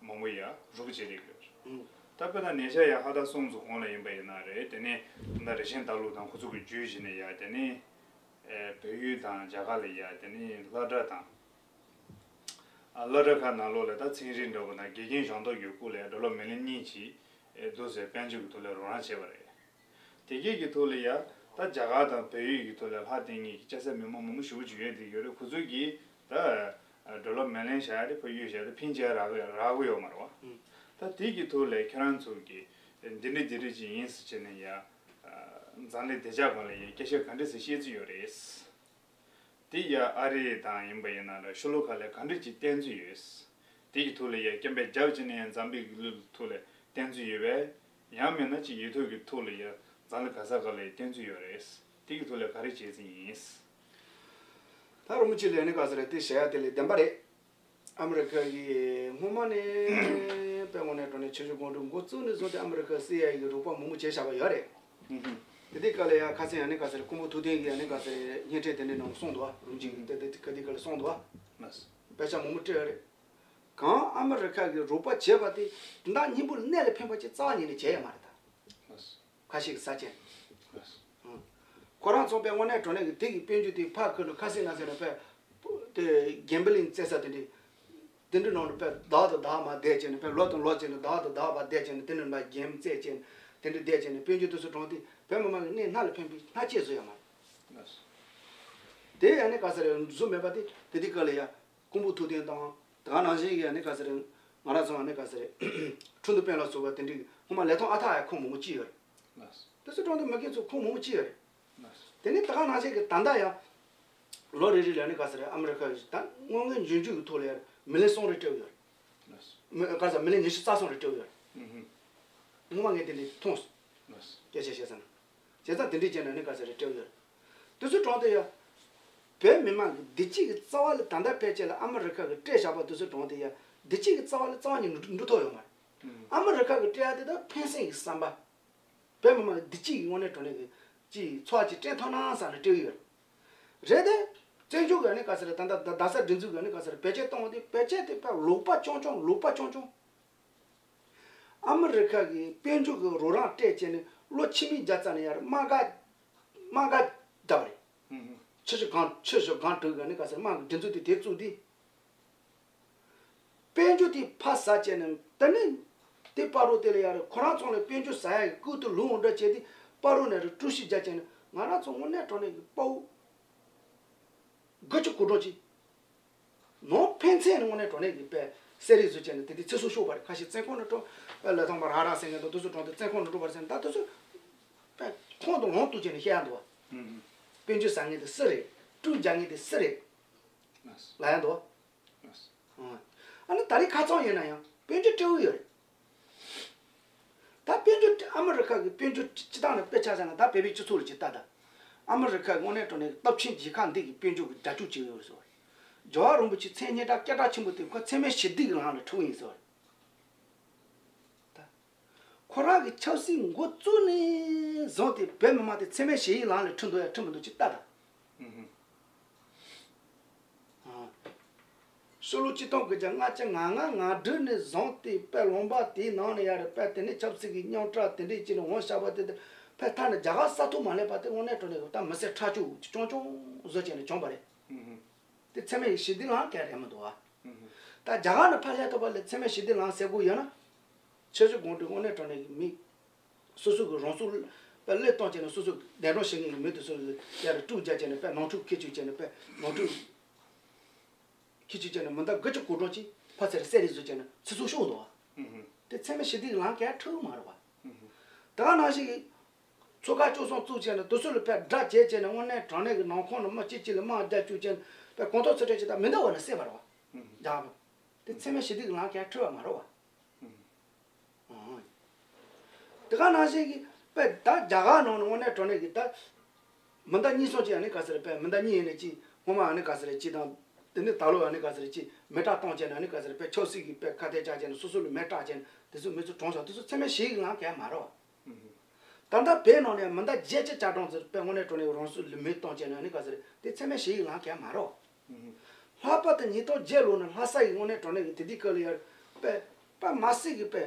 མང་པོ་ཡ་རུབ་བྱས་བསྡད་ཀྱི་ཡོད་རེད། ད་དཔེར་ན་ཉེ་ཆར་ཡ་ཕ་ད་གསུམ་ཙམ་གོང་ལ་ཡིན་པ་ཡིན་ན་རེད། དེ་ནས་ད་རེ་ཆེན་ལྟ་ལུགས་དང་ཁོ་ཚོ་གི་བརྒྱུད་བྱས་ནས་ཡ་དེ་ནས་ཨ་བལ་ཡུལ་དང་རྒྱ་གར་ལ་ཡ་དེ་ནས་སློབ་གྲྭ་དང་། ཨ་སློབ་གྲྭ་ཁག་ནང་ལོགས་ལ་ད་ཚན་རིག་འདྲ་པོ་དང་དགེ་རྒན་སྦྱོང་བརྡར་གྱི་སྐོར་ལ་འབྲི་ཀློག་མི་ལེན་གཉིས་ཀྱིས་ཨེ་འདུག་ཟེར་དཔལ་འབྱོར་གྱི་ཐོག་ལ་རོགས་རམ་བྱས་པ་རེད། དེ་གས་ཀྱི་ཐོག་ལ་ཡ་ད་རྒྱ་གར་དང་བལ་ཡུལ་གྱི་ཐོག་ལ་ལྷ་བསྟེན་མཁན་གྱི་སྐྱ་སེར་མི་མང་མང་པོ་ཞེ་པོ་ཅིག་ཡོད་དེ་ཡོད་རེད། ཁོ་ཚོས་ཀྱིས་ད་ཨ་འབྲི་ཀློག་མི་ལེན་བྱ་ཡ་དེ་ཕར་གཡུག་བྱ་ཡ་དེ་ཕན་ཆད་རག་གི་རག་གི་ཡོད་མ་རེད་བ། ད་དེ་གི་ཐོག་ལ་ཁྱེད་རང་ཚོ་གིས་འདི་འདྲ་འདི་འདྲ་ཅིག་ཡིན་ཟེར་བྱས་ནས་ཡ་ཨ་འཛམ་གླིང་བདེ་འཇགས་སྒང་ལ་ཡ་སྐད་ཆ་ག་འདྲ་ཟེར་བཤད་རྩིས་ཡོད་རེད། དེ་ཡ་ཨ་རི་དང་ཡིན་པ་ཡིན་ན་འདྲ་ཤོ་ལོ་ཀ་ལ་ག་འདྲ་ཅིག་བསྟན་རྩིས་ཡོད། དེ་གི་ཐོག་ལ་ཡ་སྐད་འབོད་རྒྱབ་བྱས་ནས་ཡང་འཛམ་བུའི་གླིང་ཐོག་ལ་བསྟན་རྩིས་ཡོད་པས། ཡང་མིན་ན་ཅིག་ཡིག་ཐོག་གི་ཐོག་ལ་ཡ་འཛམ་གླིང་ག་ས་ག་ལ་ཡ་བསྟན་རྩིས་ཡོད་རེད། དེ་གི་ཐོག་ལ་ག་རེ་བྱེད་རྩིས་ཡིན། ད་རིན་པོ་ཆེ་ལས་ནི་ག་ས་རེད། དེ་བྱ་ཡ་དེ་ལས་བདེན་པ་རེད། ཨ་མི་རི་ཁ་གི་སྔོན་མ་ནས་དཔེ་དངོས་གནས་དྲང་གནས་ཆུ་བཞི་སྒང་དྲུག་འགོ་བཙུགས་ནས་བཟུང་སྟེ་ཨ་མི་རི་ཁ་སི་ཨའི་གི་རོགས་པ་མང་པོ་བྱས་བཞག་པ་ཡོད་རེད། དེ་དུས་སྐབས་ལ་ཡ་ཁ་སང་ཡང་ནི་ག་ས་རེད། ཀོང་པོ་ཐུབ་བསྟན་གྱིས་ཡང་ནི་ག་ས་རེད། བརྙན་འཕྲིན་དེ་འདྲའི་ནང་གསུངས་འདུག་བ། རིན་པོ་ཆེ་གིས་དེ་དེ་ག་དེ་སྐབས་ལ་གསུངས་འདུག་བ། དཔེ་ཆ་མང་པོ་སྤྲད་ཡོད་རེད། གང་ཨ་མི་རི་ཁ་གི་རོགས་པ་བྱས་པ་དེ་དོན་དག་སྙིང་པོ་གནད་ལ་འཕེན་པ་ཅིག་རྩ་བ་ཉིད་ནས་བྱས་ཡོད་མ་རེད་ད། ཁ་ཤས་ཀྱི་ས་ཆེན། ཁོ་རང་ཚོ་དཔེ་དངོས་གནས་དྲང་གནས་ཀྱི་དེ་གི་དཔལ་འབྱོར་དེ་ཕར་ཁུར་ནས་ཁ་སེང་ན་ཟེར་ནས་དཔེ་དེ་གེམ་བི་ལིང་རྩེ་ས་དེ་འདྲ། དེ་འདྲ་ནང་ལ་དཔེ་ཟླ་དང་ཟླ་མར་བསྡད་བྱས་ནས་དཔེ་ལོ་དང་ལོ་བྱས་ནས་ཟླ་དང་ཟླ་མར་བསྡད་བྱས་ནས་དེ་འདྲ་ནང་གེམ་རྩེ་བྱས་ནས་དེ་འདྲ་བསྡད་བྱས་ནས་དཔལ་འབྱོར་དེ་ཚོ་དྲངས་ཏེ་བོད་མི་མང་གི་གནས་སྣ་ལ་འཕེན་པའི་སྣ་གཅིག་བཟོ་ཡ་མ་རེད། དེ་ཡང་ནི་ག་ས་རེད། བཟོ་མེད་པ་དེ་དེ་དུས་སྐབས་ལ་ཡ་ཀོང་པོ་ཐུབ་བསྟན་དང་དེ་ག་ནང་བཞིན་གྱི་ཡ་ནི་ག་ས་རེད། ང་རང་ཚོ་ཡང་ནི་ག་ས་རེད། ཁྲིན་ཏུ་དཔོན་ལ་སོགས་པ་དེ་འདྲའི་སྔོན་མ་ལས་ཐོག་ཨ་ཐག་ཡ་ཁོང་མང་པོ་ཅིག་ཡོད་རེད། དེ་ཚོ་དྲངས་ཏེ་མ་རྒན་ཚོ་ཁོང་མང་པོ་ཅིག་ཡོད་རེད། དེ་ནས་ད་ག་ནང་བཞིན་གྱི་ད་ལྟ་ཡང་ལོ་རེ་རེ་ལ་ནི་ག་ས་རེད། ཨ་མི་རི་ཁ་ཡོད་ད་དངོས་གནས་འབྱུང་འགྱུར་གྱི་ཐོག་ལ་ཡར་མི་ལེ་གསུམ་རེ་སྤྲད་ཡོད་རེད། མི་ག་ས་མི་ལེ་ཉི་ཤུ་རྩ་གསུམ་རེ་སྤྲད་ཡོད་རེད། ངོ་མ་ངས་དེ་འདྲ་མཐོང་སོང་། སྐད་ཆ་བཤད་ས་ན། བྱས་ཙང་དེ་འདྲའི་རྐྱེན་ལ་ནི་ག་ས་རེད་སྤྲད་ཡོད་རེད། དེ་ཚོ་དྲངས་ཏེ་ཡ། བོད་མི་མང་གི་བདེ་སྐྱིད་ཀྱི་རྩ་བ་ལ་ད་ལྟ་ཕལ་ཆེར་ལ་ཨ་མི་རི་ཁ་གི་སྤྲད་བཞག་པ་དེ་ཚོ་དྲངས་ཏེ་ཡ། བདེ་སྐྱིད་ཀྱི་རྩ་བ་ལ་རྩ་བ་ཉིད་ནས་འགྲོ་ཐུབ་ཡོད་མ་རེད། ཨ་མི་རི་ཁ་གི་སྤྲད་ཡ་དེ་དག་ཕན་སེམས་ཀྱི་བསམ་པ། བོད་མི་མང་གི་བདེ་སྐྱིད་ཀྱི་དངོས་གནས་དྲང་གནས་ཀྱི་ཅིག་ཚོགས་ཅིག་སྤྲད་ཐུབ་ན་བསམ་ནས་སྤྲད་ཡོད་རེད། རེད་དེ། བཙན་བྱོལ་གི་ནི་ག་ས་རེད། ད་ལྟ་རྡ་ས་སྒྲིག་འཛུགས་གི་ནི་ག་ས་རེད། བེད་སྤྱོད་གཏོང་བ་དེ་བེད་སྤྱོད་དེ་ཕར་ལོག་པ་རྐྱང་རྐྱང་ལོག་པ་རྐྱང་རྐྱང་། ཨ་མི་རི་ཁ་གི་དཔལ་འབྱོར་གི་རོགས་རམ་སྤྲད་བྱས་ནས་ལོ་ཕྱི་མའི་རྒྱལ་རྩ་ནས་ཡར་དམག་སྒར་དམག་སྒར་བརྒྱབ་རེད། ཆུ་བཞི་སྒང་ཆུ་བཞི་སྒང་དྲུག་གི་ནི་ག་ས་རེད། དམག་གི་སྒྲིག་འཛུགས་དེ་དེ་བཙུགས་དུས། དཔལ་འབྱོར་དེ་ཕར་ཟ་བྱས་ནས་ད་ནི་དེ་སྤ་རོ་དེ་ལ་ཡར་རེད། ཁོ་རང་ཚོ་ལ་དཔལ་འབྱོར་ཟ་ཡ་གི་སྐུལ་དུ་ལུང་འདྲ་བྱས་ཏེ་སྤ་རོ་ནས་རེད་གྲུ་བཞི་རྒྱག་བྱས་ནས་ང་རང་ཚོ་དངོས་གནས་དྲང་གནས་ཀྱི་དཔའ་བོ། དགུ་བཅུ་གོ་གྲངས་ཅིག་ནང་ཕན་ཚུན་ནས་དངོས་གནས་དྲང་གནས་ཀྱི་དཔེ་གསལ་རིག་བཟོ་བྱས་ནས་དེ་དུས་ཚེ་སྲོག་ཤོར་བ་རེད། ཁ་ཤས་བཙོན་ཁང་ནང་འགྲོ་དཔེ་ལི་ཐང་པ་ར་ར་ཟེར་མཁན་དང་དེ་ཚོ་གྲོངས་ཏེ་བཙོན་ཁང་ནང་འགྲོ་བ་རེད་ཟེར་ན། ད་དེ་ཚོ་དཔེ་ཁོང་དང་ལོང་གཏུག་བྱས་ནས་བཤད་ཡ་འདུག་བ། དཔལ་འབྱོར་ཟ་མཁན་དེ་སུ་རེད། ཀྲུའུ་རྒྱག་མཁན་དེ་སུ་རེད་ལབ་ཡ་འདུག་བ། ཨ་ནི་ད་རེས་ཁ་རྩང་ཡིན་ན་ཡང་དཔལ་འབྱོར་སྤྲེའུ་ཡོད་རེད། ད་དཔལ་འབྱོར་ཨ་མི་རི་ཁ་གི་དཔལ་འབྱོར་སྤྱི་བཏང་ནས་དཔེ་ཆ་བཞག་ན་ད་བོད་པའི་སྤྱི་ཚོགས་ལ་ཅིག་ལྟ་ད། ཨ་མི་རི་ཁ་གི་དངོས་གནས་དྲང་གནས་ཀྱི་སྟོབས་ཆེན་རྒྱལ་ཁབ་འདི་གི་དཔལ་འབྱོར་གྱི་དགྲ་ཕྱོགས་གཅིག་ཡོད་རེད་ཟེར་བ་རེད། རྒྱལ་བ་རིན་པོ་ཆེ་མཚན་སྙན་གྲགས་སྐད་གྲགས་ཆེན་པོ་དེ་ཁོ་འཚེ་མེད་ཞི་བདེ་གི་ལམ་ལ་ཁྲིད་པ་ཡིན་ཟེར་བ་རེད། ད་ཁོ་རང་གི་ཆབ་སྲིད་འགོ་བཙུགས་ནས་བཟུང་སྟེ་བོད་མི་མང་དེ་འཚེ་མེད་ཞི་བའི་ལམ་ལ་ཁྲིད་འདུག་ཡ་ཁྲིད་མི་འདུག་ཅིག་ལྟ་ད། ཨ། ཕྱི་ལོ་ཆིག་སྟོང་དགུ་བརྒྱ་ལྔ་བཅུ་ང་ལྔ་ང་དྲུག་ནས་བཟུང་སྟེ་དཔེ་ལུང་པ་དེའི་ནང་ནས་ཡར་དཔེ་དེ་ནས་ཆབ་སྲིད་ཀྱི་རྙོག་དྲ་དེ་འདྲས་ཅིག་ནས་འོང་བཞག་པ་དེ་དེ་དཔེ་མཐའ་ནས་རྒྱ་གར་ས་ཐོག་མ་སླེབས་པ་དེ་དངོས་གནས་དྲང་གནས་ཀྱི་ད་མི་སེར་ཁྲག་སྦྱོར་ཆུང་ཆུང་བཟོ་བྱས་ནས་བྱུང་བ་རེད། དེ་འཚེ་མེད་ཞི་བདེ་ལམ་ག་རེད་མི་འདུག་བ། ད་རྒྱ་གར་ནས་ཕར་སླེབས་ཐུབ་པ་ལས་འཚེ་མེད་ཞི་བདེ་ལམ་ཟེར་དགོས་ཡོད་ན། ཆབ་སྲིད་གོང་འཕེལ་དངོས་གནས་དྲང་གནས་ཀྱི་མི། སོ་སོ་གི་རང་སྲོག་དཔེ་བློས་གཏོང་བྱས་ནས་སོ་སོ་གདན་དྲངས་བྱེད་མཁན་གྱི་མི་དེ་ཚོ་ལ་ཡར་ཀྲུའུ་རྒྱག་བྱས་ནས་དཔེ་ནོར་འཁྲུལ་ཁྱད་ཆོས་བྱས་ནས་དཔེ་ནོར་འཁྲུལ་ཁྱད་ཆོས་བྱས་ནས་མི་ཟླ་དགུ་བཅུ་གོ་གྲངས་ཅིག་ཕར་ཚུར་བསད་རེས་བཟོ་བྱས་ནས་ཚེ་སྲོག་ཤོར་འདུག་བ། དེ་འཚེ་མེད་ཞི་བདེ་གི་ལམ་ག་ཁྲིད་མ་རེད་བ། དེ་ག་ནང་བཞིན་གྱི་ཚོགས་ཁག་བཅུ་གསུམ་བཙུགས་བྱས་ནས་དེ་ཚོ་ལ་དཔེ་དགྲ་བྱས་བྱས་ནས་དངོས་གནས་དྲང་གནས་ཀྱི་ནང་ཁོངས་ནས་མི་གཅིག་གཅིག་ལ་དམག་རྒྱག་བཅུག་བྱས་ནས་དཔེ་གོང་ཐོག་ཚོ་གྲས་ཅིག་དང་མི་འདྲ་བ་ནས་བསད་པ་རེད་བ། རྒྱག་པ། དེ་འཚེ་མེད་ཞི་བདེ་གི་ལམ་ག་ཁྲིད་པ་མ་རེད་བ། དེ་ག་ནང་བཞིན་གྱི་དཔེ་ད་རྒྱ་གར་ནང་ནས་དངོས་གནས་དྲང་གནས་ཀྱི་ད་མི་ཟླ་གཉིས་གསུམ་ཅིག་ཨ་ནི་ག་ཟེར་དཔེ་མི་ཟླ་གཉིས་ཡིན་ནས་ཅིག་སྔོན་མ་ཨ་ནི་ག་ཟེར་ཅིག་དང་དེ་ནས་ད་ལོ་ཨ་ནི་ག་ཟེར་ཅིག་མེ་སྲེག་གཏོང་བྱས་ནས་ཨ་ནི་ག་ཟེར་དཔེ་ཆབ་སྲིད་ཀྱི་དཔེ་ཁ་གཏད་བཅག་བྱས་ནས་སོ་སོ་ལ་མེ་སྲེག་བྱས་ནས་དེ་ཚོ་མི་ཚོ་གྲོངས་ཤག་དེ་ཚོ་འཚེ་མེད་ཞི་བའི་ལམ་ག་མ་རེད་བ། ད་ལྟ་བོད་ནང་ནས་མི་ཟླ་བརྒྱད་ཅུ་གྱ་གྲངས་ཙམ་དཔེ་དངོས་གནས་དྲང་གནས་རང་སྲོག་ལ་མེ་གཏོང་བྱས་ནས་ཨ་ནི་ག་ཟེར་དེ་འཚེ་མེད་ཞི་བའི་ལམ་ག་མ་རེད་བ། ལྷག་པར་དུ་ཉིས་སྟོང་བརྒྱད་ལོ་ནས་ལྷ་ས་ཡི་དངོས་གནས་དྲང་གནས་ཀྱི་དེ་དུས་སྐབས་ལ་ཡར་དཔེ་དཔེ་མ་སྲིད་ཀྱི་དཔེ་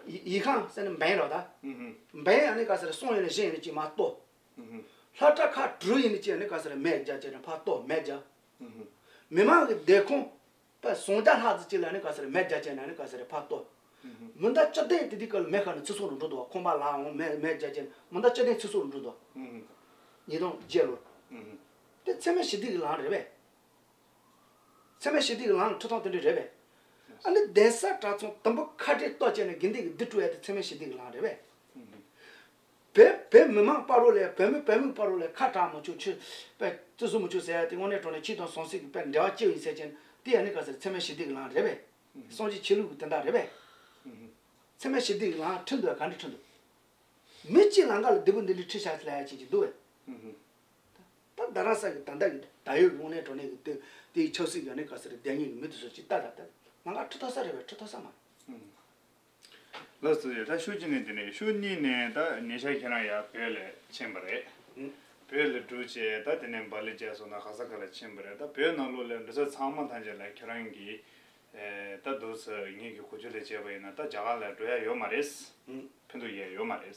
ཡི་ཁང་ཟེར་ན་འབེན་རོགས་ད། འབེན་ཨ་ནི་ག་ཟེར་སོང་ཡིན་ན་བཞེངས་ཡིན་ན་ཅིག་མ་གཏོགས། ལྷ་བྲག་ཁག་དྲུག་ཡིན་ན་ཅིག་ཨ་ནི་ག་ཟེར་མེ་རྒྱག་བྱས་ནས་ཕར་གཏོར་མེ་རྒྱག་མི་མང་གི་བསྡད་ཁང་དཔེ་སུམ་བརྒྱ་ལྷག་ཙམ་ཅིག་ལ་ཨ་ནི་ག་ཟེར་མེ་རྒྱག་བྱས་ནས་ཨ་ནི་ག་ཟེར་ཕར་གཏོར། མི་ཟླ་བཅུ་བདུན་དེ་དུས་སྐབས་ལ་མེ་ཤོར་ནས་ཚེ་སྲོག་ལ་འགྲོ་འདུག་ཁང་པ་ལ་འོང་མེ་མེ་རྒྱག་བྱས་ནས་མི་ཟླ་བཅུ་བདུན་ཚེ་སྲོག་ལ་འགྲོ་འདུག་ཉིས་སྟོང་བརྒྱད་ལོར། དེ་འཚེ་མེད་ཞི་བདེ་གི་ལམ་རེད་པས། འཚེ་མེད་ཞི་བདེ་གི་ལམ་ལ་ཁྲིད་སྟངས་དེ་འདྲ་རེད་པས། ཨ་ནི་གདན་ས་གྲྭ་ཚང་དུམ་བུ་ཁ་བྲལ་གཏོར་བྱས་ནས་དགེ་འདུན་གྱི་སྡིགས་སྤྲོད་ཡ་དེ་འཚེ་མེད་ཞི་བདེ་གི་ལམ་རེད་པས། བོད་བོད་མི་མང་བར་ལ་ཡ་བོད་མི་བོད་མི་བར་ལ་ཡ་ཁ་གྲག་མི་ཆོག་ཆོས་དཔེ་བརྩི་སྲུང་མི་ཆོག་ཟེར་ཡ་དེ་དངོས་གནས་དྲང་གནས་ཆོས་དང་ཟང་ཟིང་གི་དཔེ་འབྲེལ་བ་གཅོད་ཡིན་ཟེར་ཅན་དེ་ཡ་ནི་ག་ཟེར་འཚེ་མེད་ཞི་བདེ་གི་ལམ་རེད་པས། སངས་རྒྱས་ཆོས་ལུགས་ཀྱི་དོན་དག་རེད་པས། འཚེ་མེད་ཞི་བདེ་གི་ལམ་ཁྲིད་འདུག་ག་འདྲ་ཁྲིད་འདུག་མི་གཅིག་ལམ་ཁ་ལ་སྡིག་པ་འདི་འདྲ་ཁྲིད་བཞག་ལ་ཡ་ཅིག་ཅིག་འདུག་བས། ད་རྡ་རམ་ས་གི་ད་ལྟ་གི་ད་ཡོད་ཀྱི་དངོས་གནས་དྲང་གནས་ཀྱི་དེ་དེའི་ཆབ་སྲིད་ཀྱི་ཨ་ནི་ག་ཟེར་སྡེ་གཉིས་ཀྱི་མི་དེ་ཚོ་ཅིག་ལྟ་ད་ལྟ་ལམ་ཁ་ཁྲིད་ཐུབ་ས་རེད་པས། ཁྲིད་ཐུབ་ས་མ་རེད། ལགས་སོ། ད་ཤུགས་གཅིག་ནས་དེ་ནས་ཤུགས་གཉིས་ནས་ད་ཉེ་ཆར་ཁྱེད་རང་ཡར་བོད་ལ་ཕྱིན་པ་རེད། བོད་ལ་འགྲོ་བྱས་ད་དེ་ནས་འབའ་ལི་བྱས་སོང་ན་ག་ས་ག་ལ་ཕྱིན་པ་རེད། ད་བོད་ནང་ལོགས་ལ་འགྲོ་ས་ཚང་མ་ཐམས་ཅད་ལ་ཁྱེད་རང་གིས་ད་འདུག་སེ་ངེད་ཀྱི་གོ་ཆོད་ལས་བྱས་པ་ཡིན་ན་ད་རྒྱ་གར་ལ་འགྲོ་ཡ་ཡོད་མ་རེད། ཕན་ཐོགས་ཡས་ཡོད་མ་རེད།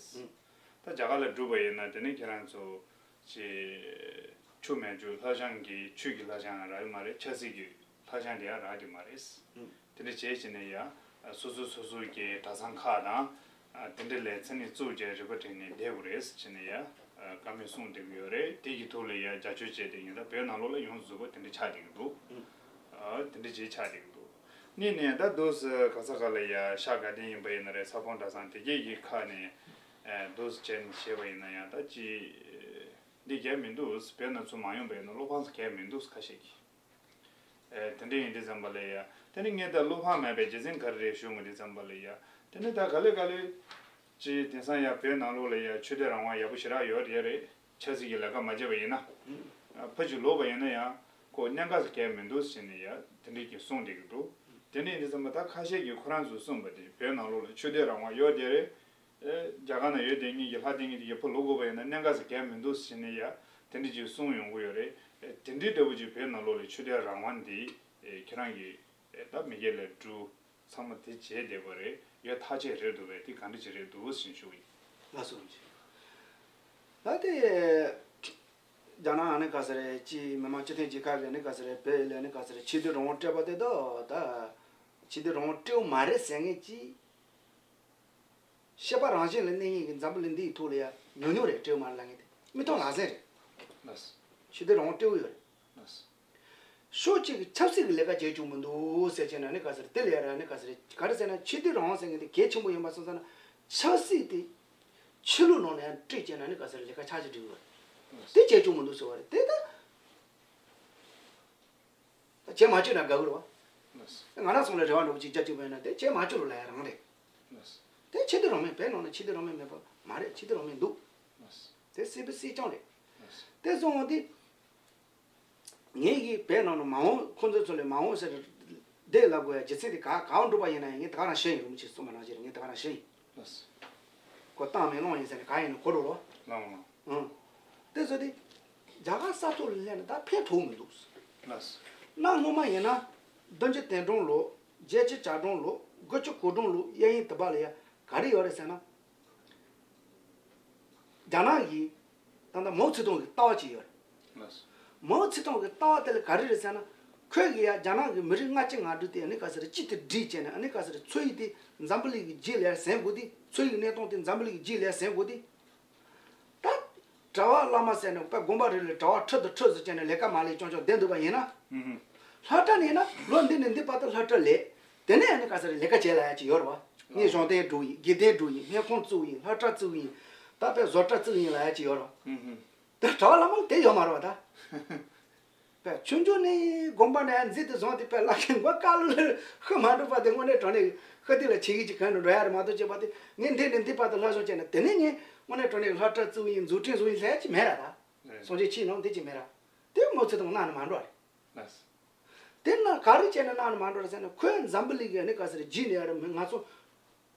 ད་རྒྱ་གར་ལ་འགྲོ་བ་ཡིན་ན་དེ་ནས་ཁྱེད་རང་ཚོ་ཅིག་ཆུ་མེད་ཆུ་ལྷ་ཞང་གི་ཆོས་ཀྱི་ལྷ་ཞང་ཡང་རག་གི་མ་རེད། ཆབ་སྲིད་ཀྱི་ལྷ་ཞང་དེ་ཡང་རག་གི་མ་རེད། དེ་འདྲ་བྱས་བྱས་ནས་ཡ་སོ་སོ་སོ་སོ་གི་གྲྭ་ཚང་ཁག་དང་དེ་འདྲ་ལས་མཚན་ཉིད་བཙུགས་བྱས་རིག་པ་དྲན་ནས་བསྡད་དགོས་རེད་བྱས་ནས་ཡ་བཀའ་མོལ་གསུངས་བསྡད་ཀྱི་ཡོད་རེད། དེ་གི་ཐོག་ལ་ཡ་རྒྱབ་སྐྱོར་བྱས་ཏེ་ཡིན་ད་བོད་ནང་ལོགས་ལ་ཡོངས་རྫོགས་པ་དེ་འདྲ་ཆགས་བསྡད་ཀྱི་འདུག་དེ་འདྲ་བྱས་ཆགས་བསྡད་ཀྱི་འདུག་གཉིས་ནས་ད་འདུག་སེ་ག་ས་ག་ལ་ཡ་ཤག་དགའ་ལྡན་ཡིན་པ་ཡིན་ན་རེད། ས་ཕོ་གྲྭ་ཚང་དེ་གས་ཀྱི་ཁ་ནས་འདུག་སེ་བྱས་ནས་བཤད་པ་ཡིན་ན་ཡང་ད་ཅི་འདི་གས་མི་འདུག་བོད་ནང་ཚུར་མ་ཡོང་པ་ཡིན་ན་བློ་ཕམ་ས་གས་མི་འདུག་ཁ་ཤས་ཀྱིས། དེ་འདྲ་ཡིན་དུས་ཙམ་པ་ལ་ཡ་དེ་ནི་ངས་ད་བློ་ཕམ་མེད་པའི་རྒྱུ་མཚན་ག་རེ་རེད་ཞུ་འོང་དུས་ཙམ་པ་ལ་ཡ་དེ་ནི་ད་ག་ལེ་ག་ལེ་ཅི་དེང་སང་ཡ་བོད་ནང་ལོགས་ལ་ཡ་ཆོས་དད་རང་དབང་ཡག་པོ་ཞེ་དྲག་ཡོད་རེད་རེད། ཆབ་སྲིད་ཀྱི་ལས་ཀ་མ་བྱས་པ་ཡིན་ན། ཕ་ཅིག་ལོག་པ་ཡིན་ན་ཡང་ཁོ་གནད་འགག་ཟེར་གང་ཡང་མི་འདུག་ཟེར་ནས་ཡ་དེ་འདྲས་ཀྱི་གསུངས་བསྡད་ཀྱི་འདུག་དེ་འདྲས་ཡིན་དུས་ཙམ་པ་ད་ཁ་ཤས་ཀྱིས་ཁོ་རང་ཚོས་གསུངས་པ་དེ་བོད་ནང་ལོགས་ལ་ཆོས་དད་རང་དབང་ཡོད་དེ་རེད། རྒྱ་གར་ན་ཡོད་དེ་ངེད་ཀྱི་ལྷ་དེ་ངེད་ཀྱི་ཕ་ལོག་དགོས་པ་ཡིན་ན་གནད་འགག་ཟེར་གང་ཡང་མི་འདུག་ཟེར་ནས་ཡ་དེ་འདྲས་ཀྱི་གསུངས་ཡོང་གི་ཡོད་རེད། དེ་འདྲས་འདྲ་བོ་ཅིག་བོད་ནང་ལོགས་ལ་ཆོས་དད་རང་དབང་འདི་ཁྱེད་རང་གིས་ད་མི་སྒེར་ལ་འགྲོ། ཚང་མ་དེ་བྱས་བསྡད་པ་རེད། ཡོད་ཐག་ཆོད་རེད་འདུག་པས་དེ་ག་འདྲ་ཅིག་རེད་འདུག་ཟེར་ཞུ་གི་ཡིན། ལགས་སོ། ད་དེ་རྒྱ་ནག་ཨ་ནི་ག་ས་རེད་ཅི་མི་མང་སྤྱི་མཐུན་རྒྱལ་ཁབ་ལ་ནི་ག་ས་རེད་བོད་ལ་ནི་ག་ས་རེད་ཆོས་དད་རང་དབང་སྤྲད་པ་དེ་དག་ད་ཆོས་དད་རང་དབང་སྤྲད་མ་རེད་ཟེར་མཁན་ཅི། བཤད་པ་རང་བཞིན་ལ་གནས་ངེས་ཀྱི་འཛམ་བུ་གླིང་འདིའི་ཐོག་ལ་ཡ་ཉུང་ཉུང་རེད་སྤྲད་མ་རེད་ལབ་མཁན་དེ་མི་མཐོང་ལག་ཟིན་རེད། ལགས་སོ། ཆོས་དད་རང་དབང་སྤྲད་ཡོད་རེད། ལགས་སོ། ཕྱོགས་གཅིག་གི་ཆབ་སྲིད་ཀྱི་ལས་ཀ་བྱེད་བཅུག་མི་འདུག་ཟེར་བྱས་ན་ནི་ག་ཟེར། དེ་ལས་ཡར་ནི་ག་ཟེར། ག་རེ་ཟེར་ན་ཕྱི་དོན་རང་དབང་ཟེར་མཁན་དེ་གལ་ཆེན་པོ་ཡིན་པ་སོང་ཙང་ན། ཆབ་སྲིད་དེ་ཆོས་ལུགས་ནང་ནས་ཡང་སྤྲད་བྱས་ན་ནི་ག་ཟེར། ལས་ཀ་ཆག་ཆག་འགྲིག་གི་རེད། དེ་བྱེད་བཅུག་མི་འདུག་ཟེར་བ་རེད། དེ་ད་བྱེད་མ་བཅུག་ན་དགའ་གི་རེད་བ། ང་རང་ཚོ་ལ་རེ་བ་འདྲ་པོ་ཅིག་རྒྱག་བཅུག་པ་ཡིན་ན་དེ་བྱེད་མ་བཅུག་ལ་ཡ་རང་རེད། དེ་ཕྱི་དོན་རང་མོས། བོད་ནང་ན་ཕྱི་དོན་རང་མོས་མེད་པ་མ་རེད། ཕྱི་དོན་རང་མོས་འདུག་དེ་སྲིད་པའི་སྲིད་སྐྱོང་རེད། དེ་སོང་བ་དེ། ངེད་ཀྱིས་བོད་ནང་ན་མ་འོངས་ཁོང་ཚོ་ཚོ་ལས་མ་འོངས་ཟེར་བསྡད་ལབ་དགོས་ཡ་རྒྱུ་མཚན་དེ་ག་ག་བ་འགྲོ་པ་ཡིན་ན་ཡང་ངས་ད་ག་རང་ཤེས་ཡིན། རིན་པོ་ཆེས་གསུངས་པ་ནང་བཞིན་རེད། ངས་ད་ག་རང་ཤེས་ཡིན། ལགས་སོ། ཁོ་བཏང་མེད་སློང་ཡིན་ཟེར་ནས་ག་ཡིན་ན་གོ་འགྲོ་རོགས། ལགས་སོ། ཨང་། དེ་ཚོ་དེ་རྒྱ་གར་ས་ཐོག་ལ་སླེབས་ནས་ད་ཕན་ཐོགས་མི་འདུག་ལགས་སོ། གནའ་སྔོན་མ་ཡིན་ན་བདུན་ཅུ་དོན་གྲངས་ལོ། བརྒྱད་ཅུ་གྱ་གྲངས་ལོ། དགུ་བཅུ་གོ་གྲངས་ལོ་གཡས་གཡོན་དུ་བ་ལ་ཡ་ག་རེ་ཡོད་རེད་ཟེར་ན། རྒྱ་ནག་གིས་ད་ལྟ་མའོ་ཙེ་ཏུང་གི་ལྟ་བ་ཅིག་ཡོད་རེད། ལགས་སོ། མའོ་ཙེ་ཏུང་གི་ལྟ་བ་དེ་ལ་ག་རེ་རེད་ཟེར་ན། ཁོས་གི་ཡ་རྒྱ་ནག་གི་མི་རིགས་ལྔ་བཅུ་ང་དྲུག་དེ་ཨ་ནི་ག་ཟེར་རེད། གཅིག་ཏུ་སྒྲིལ་བྱས་ནས་ཨ་ནི་ག་ཟེར་རེད། འཚོ་ཡིག་དེ་འཛམ་བུ་གླིང་གི་རྗེས་ལ་ཟིན་དགོས་དེ། འཚོ་ཡིག་གནས་སྟངས་དེ་འཛམ་བུ་གླིང་གི་རྗེས་ལ་ཟིན་དགོས་དེ། ད་གྲྭ་པ་བླ་མ་ཟེར་ནས་དཔེ་དགོན་པ་རེ་ལ་གྲྭ་པ་ཁྲི་དང་ཁྲི་ཟེར་བྱས་ནས་ལས་ཀ་མ་ལས་ཀྱང་ཀྱང་བསྡད་འདུག་པ་ཡིན་ན། ཨུ་ཧུ། སློབ་གྲྭ་ནས་ན་ལོ་འདི་ནས་འདི་བར་དུ་སློབ་གྲྭ་ལས། དེ་ནས་ཨ་ནི་ག་ཟེར་རེད། ལས་ཀ་བྱེད་ལ་ཡ་ཅིག་ཡོད་རེད་བ། ངས་གཞུང་རྟེན་སྒྲུབ་ཡིན། དགེ་ལྡན་སྒྲུབ་ཡིན། སྨན་ཁང་བཙུགས་ཡིན། སློབ་གྲྭ་བཙུགས་ཡིན། ད་དཔེ་བཟོ་གྲྭ་བཙུགས་ཡིན་ལ་ཡ་ཅིག་ཡོད་རེད། ཨུ་ཧུ། ད་གྲྭ་པ་བླ་མ་ལ་དེ་ཡོད་མ་རེད་བ་ད། པས་ཆུང་ཆུང་ནས་དགོན་པ་ནས་མཛད་དེ་བཟུང་སྟེ་པས་བླ་ཆེན་མགོ་དཀར་ལོ་ལ་ཤི་མ་འགྲོ་བ་དེ་དངོས་གནས་དྲང་གནས་ཤི་དུས་ལ་བྱེད་ཀྱི་ཅིག་གང་དུ་འགྲོ་ཡ་རེད་མ་གཏོགས། བྱས་པ་དེ་ངས་འདི་ནས་འདི་བར་དུ་སློབ་སྦྱོང་བྱས་ན་དེ་ནས་ངས་དངོས་གནས་དྲང་གནས་སློབ་གྲྭ་བཙུགས་ཡིན། འཛུགས་སྐྲུན་བཟོ་ཡིན་ཟེར་ཡ་ཅིག་མེད་ར་ད། རེད། སངས་རྒྱས་ཆོས་ནང་འདི་ཅིག་མེད་ར། དེ་མའོ་ཙེ་ཏུང་གནང་ནས་མ་འགྲོ་རེད། ལགས་སོ། དེ་ན་ག་རེ་བྱས་ནས་གནང་ནས་མ་འགྲོ་རེད་ཟེར་ན། ཁོས་འཛམ་བུ་གླིང་གི་ཨ་ནི་ག་ཟེར་རེད། རྗེས་ནས་ཡ་རེད། མི་ང་ཚོ་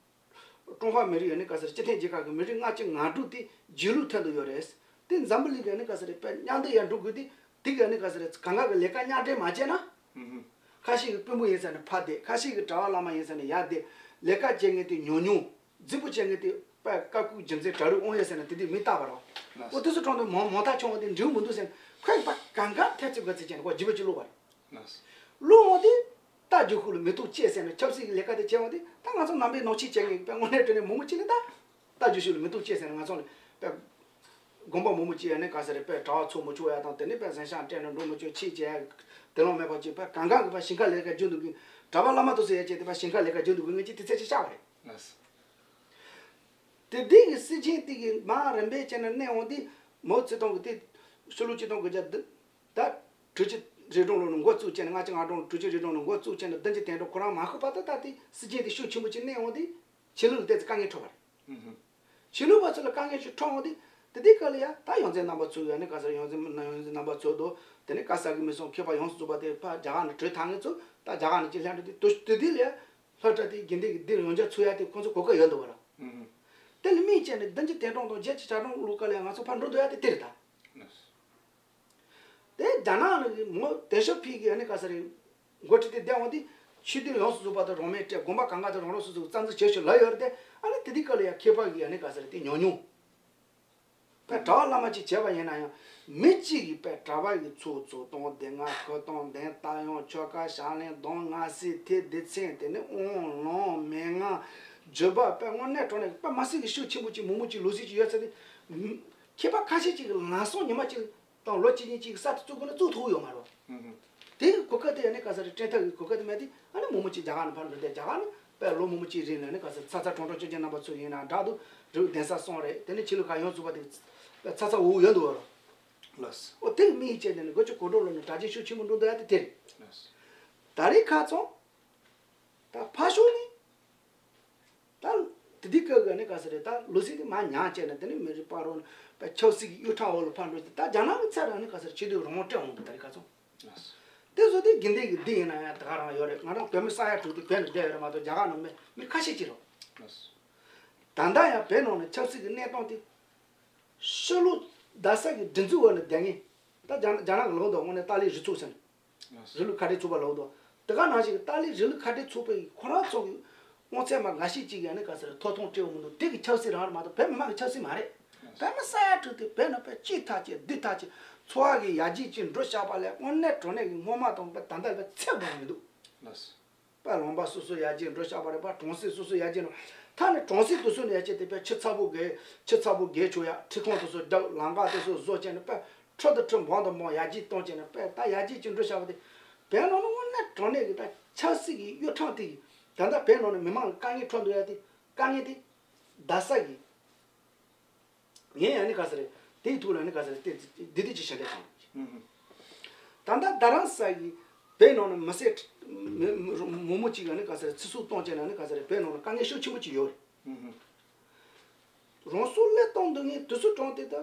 ཀྲུང་ཧྭ་མི་རིགས་ཨ་ནི་ག་ཟེར་རེད། སྤྱི་མཐུན་རྒྱལ་ཁབ་ཀྱི་མི་རིགས་ལྔ་བཅུ་ང་དྲུག་དེ་རྗེས་ལུས་ཐོན་དུ་ཡོད་རེད། དེ་འཛམ་བུ་གླིང་གི་ཨ་ནི་ག་ཟེར་རེད། དཔེ་མཉམ་དུ་ཡར་འགྲོ་དགོས་དེ། དེ་གི་ཨ་ནི་ག་ཟེར་རེད། གང་ག་གི་ལས་ཀ་མཉམ་འབྲེལ་མ་བྱས་ན། ཨུ་ཧུ། ཁ་ཤས་ཀྱི་དཔོན་པོ་ཡིན་ཟེར་ནས་ཕར་བསྡད། ཁ་ཤས་ཀྱི་གྲྭ་པ་བླ་མ་ཡིན་ཟེར་ནས་ཡར་བསྡད། ལས་ཀ་བྱེད་མཁན་དེ་ཉུང་ཉུང་། རྫིག་པོ་བྱེད་མཁན་དེ་དཔེ་བཀའ་བཀོད་རྒྱུ་མཚན་གྲལ་རིམ་དབང་ཡོད་ཟེར་ནས་དེ་དུས་མི་རྟག་པ་རེད། ལགས་སོ། འོ་དེ་ཚོ་གྲོང་དུ་མང་མང་ཐག་ཆོད་འོང་དེ་འགྲིག་མི་འདུག་ཟེར་ནས། ཁོས་པ་གང་ག་ཐེབས་ཚིག་ག་ཚིག་བྱས་ནས་ཁོ་བརྗེ་པོ་ཅིག་བླུགས་པ་རེད། ལགས་སོ། བླུགས་འོང་དེ་རྟ་རྒྱུག་ཤུགས་ལ་མེ་ཏོག་སྐྱེས་ཟེར་ནས་ཆབ་སྲིད་ཀྱི་ལས་ཀ་དེ་བྱས་འོང་དེ། ད་ང་ཚོ་ནང་པའི་ནང་ཆོས་བྱེད་མཁན་དཔེ་དངོས་གནས་དྲང་གནས་མང་པོ་ཅིག་ལ་ད་རྟ་རྒྱུག་ཤུགས་ལ་མེ་ཏོག་སྐྱེས་ཟེར་ནས་ང་ཚོ་ལ་དཔེ་དགོན་པ་མང་པོ་ཅིག་ཨ་ནི་ག་ཟེར་རེད། དཔེ་གྲྭ་པ་ཚུགས་མི་ཆོག་ཡ་དང་། དེ་ནས་དཔེ་གཟན་ཤམ་སྤྲས་ནས་འགྲོ་མི་ཆོག། ཆོས་བྱེད་ཡ་དེ་ལོང་མེད་པ་ཅིག་དཔེ་གང་ག་གི་དཔེ་ཞིང་ཁ་ལས་ཀ་རྒྱུག་འདུག་གི། གྲྭ་པ་བླ་མ་དེ་ཚོ་ཡ་བྱས་ཏེ་དཔེ་ཞིང་ཁ་ལས་ཀ་རྒྱུག་འདུག་གི། ངས་ཅིག་དེ་ཚེ་ཅིག་བཤད་པ་རེད། ལགས་སོ། དེ་དུས་ཀྱི་སྲིད་ཆེན་དེ་གི་མར་རིམ་པས་བྱས་ནས་གནས་འོང་དུས། མའོ་ཙེ་ཏུང་གི་དེ་ཕྱི་ལོ་ཆིག་སྟོང་དགུ་བརྒྱ་བདུན། ད་དྲུག་ཅུ་རེ་གྲངས་ལོ་ནས་འགོ་བཙུགས་བྱས་ནས། ལྔ་བཅུ་ང་གྲངས་ལོ། དྲུག་ཅུ་རེ་གྲངས་ནས་འགོ་བཙུགས་བྱས་ནས་བདུན་ཅུ་དོན་གྲངས་ཁོ་རང་མ་ཤི་བར་དུ་ད་དེ་སྲིད་ཆེན་དེ་ཤུགས་ཆེན་པོ་ཅིག་གནས་འོང་དུས་ཆོས་ལུགས་ལ་ཏོག་ཙམ་དཀའ་ངལ་འཕྲད་པ་རེད། ཨུ་ཧུ། ཆོས་ལུགས་པ་ཚོ་ལ་དཀའ་ངལ་ཞིག་འཕྲད་འོང་དུས། དེ་དུས་སྐབས་ལ་ཡ་ད་ཡོངས་འཛིན་རྣམ་པ་ཚོ་ཡ་ནི་ག་ཟེར། ཡོངས་འཛིན་ཡོངས་འཛིན་རྣམ་པ་ཚོ་དང་། དེ་ནས་ག་ས་གི་མི་སོང་མཁས་པ་ཡོངས་སུ་རྫོགས་པ་དེ་ཕར་རྒྱ་གར་ནས་བྲོས་ཐར་མཁན་ཚོ་ད་རྒྱ་གར་ནས་ཅིག་ལྷན་འགྲོ་དུས། དེ་དུས་ལ་ཡ་སློབ་གྲྭ་དེ་དགེ་འདུན་གྱི་སྡེ་ཡོངས་རྒྱ་ཚུགས་ཡ་དེ་ཁོང་ཚོ་གོ་སྐབས་ཡོད་འདུག་བ་ར། ཨུ་ཧུ། དེ་ལ་དམིགས་བྱས་ནས་བདུན་ཅུ་དོན་གྲངས་དང་བརྒྱད་ཅུ་གྱ་གྲངས་ལོ་སྐབས་ལ་ཡ་ང་ཚོ་ཕར་འགྲོ་འདོད་ཡ་དེ་དེ་རེད་ད། དེ་རྒྱ་ནག་ནང་གི་མའོ་ཏེ་ཞའོ་ཕིང་གི་ཨ་ནི་ག་ས་རེད། འགོ་ཁྲིད་དེ་བསྡད་འོང་དུས། ཆོས་དེ་ཡོངས་སུ་རྫོགས་པ་དང་རང་མོས་སྤྲད། དགོན་པ་གང་ག་དེ་རང་རང་སོ་སོ་གི་རྩ་འཛིན་བྱེད་ཤོག་ལབ་ཡོད་རེད་དེ། ཨ་ནི་དེ་དུས་སྐབས་ལ་ཡ་མཁས་པ་གི་ཨ་ནི་ག་ས་རེད། དེ་ཉུང་ཉུང་། དཔེ་གྲྭ་པ་བླ་མ་གཅིག་བྱས་པ་ཡིན་ན་ཡང་། མི་གཅིག་གིས་དཔེ་གྲྭ་པ་གི་ཚོགས་བཙུགས་སྟངས། སྡེ་ལྔ་ཁུར་སྟངས། གདན་རྟ་དབྱངས། ཆོ་ག་ཕྱག་ལེན། གདོན་ངག་སེལ། ཐེལ་ལྡེ་ཚན། དེ་ནས་དབང་ལུང་མན་ངག་བརྒྱུད་པ། དཔེ་དངོས་གནས་དྲང་གནས་དཔེ་མི་སྲིད་ཀྱི་ཤུགས་ཆེན་པོ་ཅིག་མང་པོ་ཅིག་ལོ་ཟིག་ཅིག་ཡོད་ཚེ་དེ། མཁས་པ་ཁ་ཤས་ཅིག་གིས་ལམ་སང་ཉི་མ་གཅིག་དང་ལོ་གཅིག་གཉིས་ཅིག་གསར་དུ་བཙུགས་དགོས་ན་བཙུགས་ཐུབ་ཡོད་མ་རེད། ཨུ་ཧུ། དེ་གི་གོ་སྐབས་དེ་ཡང་ནི་ག་ས་རེད། སྤྲད་ཐབས་ཀྱི་གོ་སྐབས་དེ་མེད་དེ། ཨ་ནི་མང་པོ་ཅིག་རྒྱ་གར་ནས་ཕར་འགྲོ་དེ། རྒྱ་གར་ནས་དཔེ་ལོ་མང་པོ་ཅིག་རིང་ལ་ནི་ག་ས་རེད། ཚ་ཚ་གྲོང་གྲོང་ཁྱོད་ཀྱི་རྣམ་པ་ཚོ་ཡིན་ན་འདྲ་འདུག་རི་བོ་གདན་ས་གསུམ་རེད། དེ་ནས་ཆོས་ལུགས་ཁག་ཡོངས་རྫོགས་པ་དེ་དཔེ་ཚ་ཚ་འུར་འུར་ཡོད་འདུག་བ་རོ། ལགས་སོ། འོ་དེ་གི་དམིགས་ཡུལ་བྱས་ནས་ནི་དགུ་བཅུ་གོ་གྲངས་ལོ་ནས་གྲགས་ཅན་ཤུགས་ཆེན་པོ་འགྲོ་འདུག་ཡ་དེ་དེ་རེད། ལགས་སོ། ད་རེས་ཁ་ཚང་། ད་ཕར་ཕྱོགས་ནས། ད་དེ་དུས་སྐབས་ཀྱི་ནི་ག་ས་རེད། ད་ལོ་ཟིག་དེ་མར་ཉར་བྱས་ནས། དེ་ནི་མི་རིགས་བར་རོ་དཔེ་ཆབ་སྲིད་ཀྱི་གཡུ་ཁྲ་འོག་ལ་ཕར་འགྲོ་དུས། ད་རྒྱ་ནག་གི་ཚད་རང་ནི་ག་ས་རེད། ཆེ་དུས་རང་དབང་སྤྲད་འོང་དུས། ད་རེས་ཁ་ཚང་། ལགས་སོ། དེ་ཚོ་དེ་དགེ་འདུན་གྱི་སྡེ་ཡིན་ན་ཡང་ད་ག་རང་ཡོད་རེད། ང་རང་བོད་མི་ས་ཡ་དྲུག་དེ་བོད་ནས་བསྡད་ཡོད་རེད་མ་གཏོགས། རྒྱ་གར་ནང་མི་མི་ཁ་ཤས་ཅིག་རེད། ལགས་སོ། ད་ལྟ་ཡང་བོད་ནང་ནས་ཆབ་སྲིད་ཀྱི་གནས་སྟངས་དེ། ཕྱི་ལོགས་རྡ་ས་གི་སྒྲིག་འཛུགས་འོག་ནས་བསྡད་མཁན། ད་རྒྱ་རྒྱ་ནག་གི་ལུགས་མདོག་དངོས་གནས་ཏཱ་ལའི་རུ་ཚོགས་ཟེར་ནས། རུ་ལུགས་ཁ་བྲལ་ཚོགས་པ་ལབ་འདུག་དེ་ག་ནང་བཞིན་གྱི་ཏཱ་ལའི་རུ་ལུགས་ཁ་བྲལ་ཚོགས་པའི་ཁོ་རང་ཚོ་གི་དབང་ཚད་མ་འགའ་ཤས་ཅིག་ཡང་ནི་ག་ས་རེད། ཐོབ་ཐང་སྤྲད་ཡོད་མི་འདུག་དེ་གི་ཆབ་སྲིད་རང་རེད་མ་གཏོགས་བོད་མི་མང་གི་ཆབ་སྲིད་མ་རེད། བོད་མི་ས་ཡ་དྲུག་དེ་བོད་ནང་དཔེ་སྐྱིད་ཐག་ཆོད་སྡུག་ཐག་ཆོད། འཚོ་བ་གི་ཡར་རྒྱས་ཅིག་འགྲོ་བཞག་པ་ལས་དངོས་གནས་དྲང་གནས་ཀྱི་སྔོན་མ་དང་དཔེ་ད་ལྟ་དཔེ་ཚད་འགྲོ་མི་འདུག་ལགས་སོ། དཔེ་ལུང་པ་སོ་སོ་ཡར་རྒྱས་འགྲོ་བཞག་པ་རེད་པ། གྲོང་གསེབ་སོ་སོ་ཡར་རྒྱས་འགྲོ། ད་ནི་གྲོང་གསེབ་དེ་ཚོ་ནས་ཡར་རྒྱས་དེ་དཔེ་ཆུ་ཚ་པོ་བརྒལ། ཆུ་ཚ་པོ་བརྒལ་ཆོག་ཡ། ཁྲི་ཁང་དེ་ཚོ་བརྒྱབ། ལམ་ཁ་དེ་ཚོ་བཟོ་བྱས་ནས་དཔེ། ཁྲི་དང་ཁྲི་འབངས་དང་འབངས་ཡར་རྒྱས་གཏོང་བྱས་ནས་དཔེ་ད་ཡར་རྒྱས་ཅིག་འགྲོ་བཞག་པ་དེ། བོད་ནང་ནས་དངོས་གནས་དྲང་གནས་ཀྱི་ད་ཆབ་སྲིད་ཀྱི་གཡོ་ཕྲེང་དེ་ད་ལྟ་བོད་ནང་ནས་མི་མང་ལ་དཀའ་ངལ་འཕྲད་འདུག་ཡ་དེ་དཀའ་ངལ་དེ་རྡ་ས་གི་ངས་ཡང་ནི་ག་ཟེར་རེད། དེའི་ཐོག་ལ་ནི་ག་ཟེར་རེད། དེ་འདི་འདི་ཅིག་ཞལ་འདེབས་བྱུང་། ད་ལྟ་རྡ་རམ་ས་ཡི་བོད་ནང་ནས་མི་སེར་མི་མི་མང་པོ་ཅིག་ལ་ནི་ག་ཟེར་རེད། ཚེ་སྲོག་གཏོང་བྱས་ན་ནི་ག་ཟེར་རེད། བོད་ནང་ནས་དཀའ་ངལ་ཤུགས་ཆེན་པོ་ཅིག་ཡོད་རེད། རང་སྲོག་བློས་གཏོང་འདོད་མཁན་དེ་ཚོ་གྲོངས་ཏེ་ད།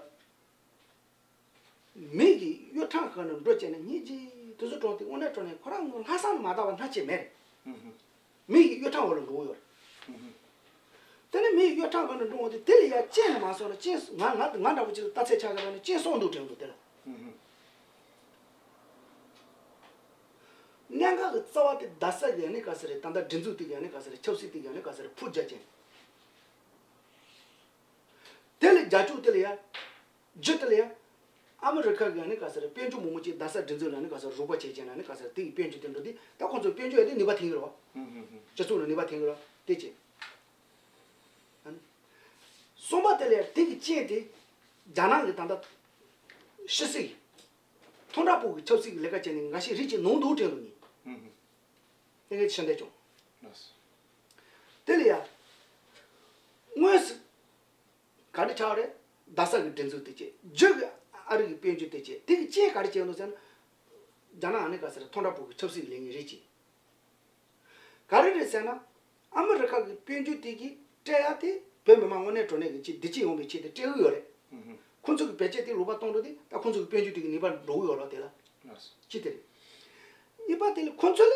མི་གི་གཡོ་ཕྲེང་ཁ་ནས་འགྲོ་བྱས་ནས་སྙིང་རྗེ་དེ་ཚོ་གྲོངས་ཏེ་དངོས་གནས་དྲང་གནས་ཁོ་རང་ངོ་ལྷག་བསམ་མ་དག་པ་སྣ་གཅིག་མེད་རེད། མི་ཡི་གཡོ་ཕྲེང་འོག་ལ་འགྲོ་གི་ཡོད་རེད། དེ་ནི་མི་ཡི་གཡོ་ཕྲེང་འོག་ལ་འགྲོ་འོང་དུས་དེ་ལ་ཡ་གཅེས་ནས་མ་སོང་ན། གཅེས་ང་ང་ང་འདྲ་པོ་ཅིག་ལ་ལྟ་ཚད་ཆགས་ཀྱི་རེད་ན་གཅེས་སོང་འདུག་དྲན་འདུག་དེ་ལ། གནད་འགག་གི་རྩ་བ་དེ་རྡ་ས་གི་ཡ་ནི་ག་ཟེར་རེད། ད་ལྟ་སྒྲིག་འཛུགས་དེ་གི་ཡ་ནི་ག་ཟེར་རེད། ཆབ་སྲིད་དེ་གི་ཡ་ནི་ག་ཟེར་རེད། འཕུར་རྒྱག་ཅན། དེ་ལ་རྒྱབ་སྐྱོར་དེ་ལ་ཡ། རྒྱུ་དེ་ལ་ཡ། ཨ་མི་རི་ཁ་གི་ཡ་ནི་ག་ཟེར་རེད། དཔལ་འབྱོར་མང་པོ་ཅིག་རྡ་ས་སྒྲིག་འཛུགས་ལ་ནི་ག་ཟེར་རེད། རོགས་པ་བྱེད་ཅན་ལ་ནི་ག་ཟེར་རེད། དེ་ཡི་དཔལ་འབྱོར་དེ་འགྲོ་དུས་ད་ཁོང་ཚོ་དཔལ་འབྱོར་ཡ་དེ་ནུས་པ་ཐོན་གི་རེད་བ། སྤྱི་ཚོགས་ལ་ནུས་པ་ཐོན་གི་རེད་བ། དེ་བྱས། ཨ་ནི། གསུམ་པ་དེ་ལ་ཡ་དེ་གི་རྐྱེན་དེ། རྒྱ་ནག་གི་ད་ལྟ་ཕྱི་སྲིད་ཀྱི་ཐོག་མཐའ་བར་གསུམ་གྱི་ཆབ་སྲིད་ཀྱི་ལས་ཀ་བྱས་ནས་འགའ་ཤས་རིགས་ཀྱི་ནང་དུ་དྲན་འདུག་ནི། དེ་གའི་ཕྱི་འདས་ཀྱང་། དེ་ལ་ཡ། དངོས་སུ། ག་རེ་ཆགས་རེད། རྡ་ས་གི་སྒྲིག་འཛུགས་དེ་བྱས། རྒྱུ་གི་ཨ་རི་གི་དཔལ་འབྱོར་དེ་བྱས། དེ་གི་རྐྱེན་ག་རེ་བྱས་འདུག་ཟེར་ན། རྒྱ་ནག་ནི་ག་ཟེར་ཐོག་མཐའ་བར་གསུམ་གྱི་ཆབ་སྲིད་ལས་འགན་རེད་ཅེས། ག་རེ་རེད་ཟེར་ན། ཨ་མི་རི་ཁ་གི་དཔལ་འབྱོར་དེ་གི་སྤྲད་ཡ་དེ་བོད་མི་མང་དངོས་གནས་དྲང་གནས་ཀྱི་ཆེད་བདེ་སྐྱིད་ཡོང་བའི་ཆེད་དུ་སྤྲད་ཀྱི་ཡོད་རེད། ཁོང་ཚོ་གི་བེད་སྤྱད་དེ་ལུང་པ་གཏོང་འགྲོ་དུས་ད་ཁོང་ཚོ་གི་དཔལ་འབྱོར་དེ་གི་ནུས་པ་འགྲོ་གི་ཡོད་རེད་དེ་ལ། གཅིག་དེ་རེད། གཉིས་པ་དེ་ལ་ཁོང་ཚོ་ལ་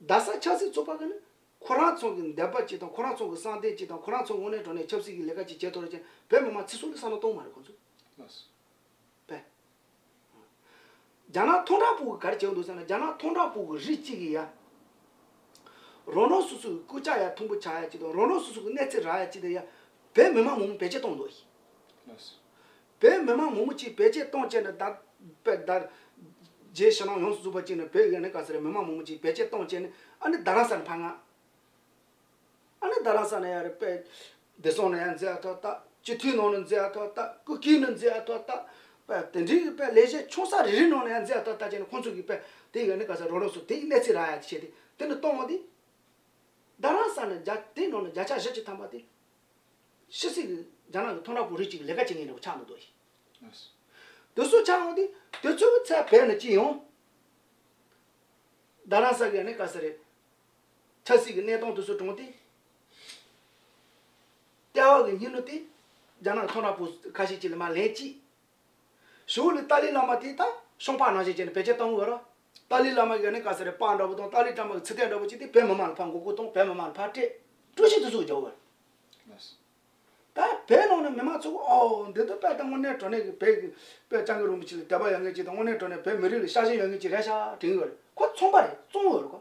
རྡ་ས་ཆབ་སྲིད་ཚོགས་པ་གི་ནི། ཁོ་རང་ཚོ་གི་འདོད་པ་གཅིག་དང་ཁོ་རང་ཚོ་གི་བསམ་གཏན་གཅིག་དང་ཁོ་རང་ཚོ་དངོས་གནས་དྲང་གནས་ཆབ་སྲིད་ཀྱི་ལས་ཀ་གཅིག་བྱེད་ཐུབ་རེད་ཅེས་བོད་མི་མང་ཚེ་སྲོག་ལ་བསམ་བློ་གཏོང་མ་རེད་ཁོང་ཚོ། ལགས་སོ། པས། རྒྱ་ནག་ཐོག་མཐའ་བར་གསུམ་གྱིས་ག་རེ་བྱེད་འདུག་ཟེར་ན། རྒྱ་ནག་ཐོག་མཐའ་བར་གསུམ་གྱི་རིགས་གཅིག་གིས་ཡ། རང་རང་སོ་སོའི་སྐུ་ཕྱྭ་ཡ་མཐུན་པོ་ཆགས་ཡ་གཅིག་དང་རང་རང་སོ་སོ་གི་གནས་ཚད་རག་ཡ་གཅིག་དང་ཡ། བོད་མི་མང་མང་པོ་བེད་སྤྱོད་གཏོང་འདུག་ཨི། ལགས་སོ། བོད་མི་མང་མང་པོ་ཅིག་བེད་སྤྱོད་གཏོང་བྱས་ནས་ད། པས་ད། རྗེ་ཕྱི་ནང་ཡོངས་སུ་རྫོགས་པ་ཅིག་ནས་བོད་ཡོད་ནས་ག་ཟེར་རེད། མི་མང་མང་པོ་ཅིག་བེད་སྤྱོད་གཏོང་བྱས་ནས་ཨ་ནི་རྡ་རམ་ས་ནས་ཕར་མངགས། ཨ་ནི་རྡ་རམ་ས་ནས་ཡར་རེད་པས། བདེ་སྲུང་ནས་ཡར་འཛུལ་ཡ་ཐོག་ལྟ། སྤྱི་འཐུས་ནང་ནས་འཛུལ་ཡ་ཐོག་ལྟ། སྐུ་སྒེར་ནས་འཛུལ་ཡ་ཐོག་ལྟ། པས་དེ་འདྲའི་པས་ལས་བྱེད་ཆུང་ས་རེ་རེ་ནང་ནས་ཡར་འཛུལ་ཡ་ཐོག་ལྟ་བྱས་ནས་ཁོང་ཚོ་གིས་པས་དེ་ཡོད་ནས་ག་ཟེར་རང་རང་སོ་དེ་ཡི་གནས་ཚད་རག་ཡ་བྱས་ཏེ་དེ་ནས་གཏོང་བ་དེ། རྡ་རམ་ས་ནས་བརྒྱ་དེ་ནང་ནས་བརྒྱ་ཆ་བཞི་བཅུ་ཐམ་པ་དེ། ཕྱི་སྲིད་ཀྱི་རྒྱ་ནག་གི་ཐོག་མཐའ་བར་གསུམ་རིགས་གཅིག་གི་ལས་ཀ་བྱེད་མཁན་འདྲ་བོ་ཆགས་འདུག་ཡིན། དེ་ཚོ་ཆགས་འོང་དུས་དེ་ཚོའི་ཚད་བེད་ནས་ཅི་ཡོང་། རྡ་རམ་ས་གི་ནི་ག་ཟེར་རེད། ཆབ་སྲིད་ཀྱི་གནས་སྟངས་དེ་ཚོ་གྲོངས་ཏེ། ལྟེ་བ་གི་སྙིང་ནོ་དེ་རྒྱ་ནག་ཐོག་མཐའ་བར་གསུམ་ཁ་ཤས་ཅིག་ལ་མར་ལེན་ཅིག་ཞོར་ལ་ཏཱ་ལའི་བླ་མ་དེ་ད་ཤོང་པ་ནང་བཞིན་བྱས་ནས་བེད་སྤྱོད་གཏོང་གི་ཡོད་རེད། ཏཱ་ལའི་བླ་མ་གི་ནི་ག་ཟེར་རེད། པར་འདྲ་པོ་དང་ཏཱ་ལའི་བླ་མ་གི་ཚིག་དེབ་འདྲ་པོ་ཅིག་དེ་བོད་མི་མང་ལ་ཕར་མགོ་སྐོར་གཏོང་། བོད་མི་མང་ལ་ཕར་སྤྲད། དཀྲུག་ཤིང་དེ་ཚོ་རྒྱག་གི་ཡོད་རེད། ད་བོད་ནང་ནས་མི་མང་ཚོ་ཨོ་འདི་ཚོ་དཔེ་ད་དངོས་གནས་དྲང་གནས་ཀྱི་བོད་ཀྱི་དཔེ་སྐྱབས་མགོན་རིན་པོ་ཆེ་ལ་དད་པ་ཡོད་མཁན་ཅིག་དང་དངོས་གནས་དྲང་གནས་བོད་མི་རིགས་ལ་ཤ་ཞེན་ཡོད་མཁན་ཅིག་རེད་ཤག་དྲན་གི་ཡོད་རེད། ཁོ་ཚོང་པ་རེད། བཙོང་གི་ཡོད་རེད་ཁོ།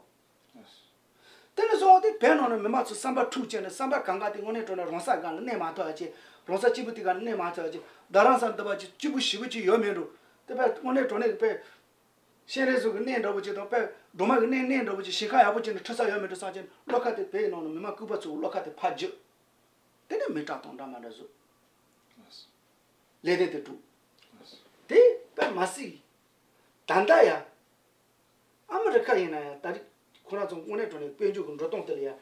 དེ་ནས་བཟུང་སྟེ་བོད་ནང་ནས་མི་མང་ཚོ་བསམ་པ་འཁྲུག་བྱས་ནས་བསམ་པ་གང་ག་དེ་དངོས་གནས་དྲང་གནས་རང་ས་སྒང་ལ་གནས་མ་ཐུབ་ཡ་ཅིག་རང་ས་སྐྱིད་པོ་དེ་ག་ལ་གནས་མ་ཐུབ་ཡ་ཅིག་རྡ་རམ་ས་འདི་བ་ཅིག་སྐྱིད་པོ་ཞེ་པོ་ཅིག་ཡོད་མེད་འགྲོ། དེ་དཔེ་དངོས་གནས་དྲང་གནས་ཀྱི་དཔེ་སྤྱན་རས་གཟིགས་ཀྱི་གནས་འདྲ་པོ་ཅིག་དང་དཔེ་སྒྲོལ་མ་གི་གནས་གནས་འདྲ་པོ་ཅིག་ཞིང་ཁ་ཡག་པོ་ཅིག་ནས་ཁྲིད་ས་ཡོད་མེད་འགྲོ་བསམ་བྱས་ནས་བློ་ཁ་དེ་བོད་ནང་ནས་མི་མང་སྐུད་པ་ཚོ་བློ་ཁ་དེ་ཕར་རྒྱུག་དེ་ནས་མི་དྲག་གཏོང་འདྲ་མ་འདྲ་བཟོ། ལས་དོན་དེ་སྒྲུབ། དེ་དཔེ་མ་སྲིད། ད་ལྟ་ཡ། ཨ་མི་རི་ཁ་ཡིན་ན་ཡང་ད་རེས་ཁོ་རང་ཚོ་དངོས་གནས་དྲང་གནས་དཔལ་འབྱོར་གྱི་འགྲོ་སྟངས་དེ་ལ་ཡང་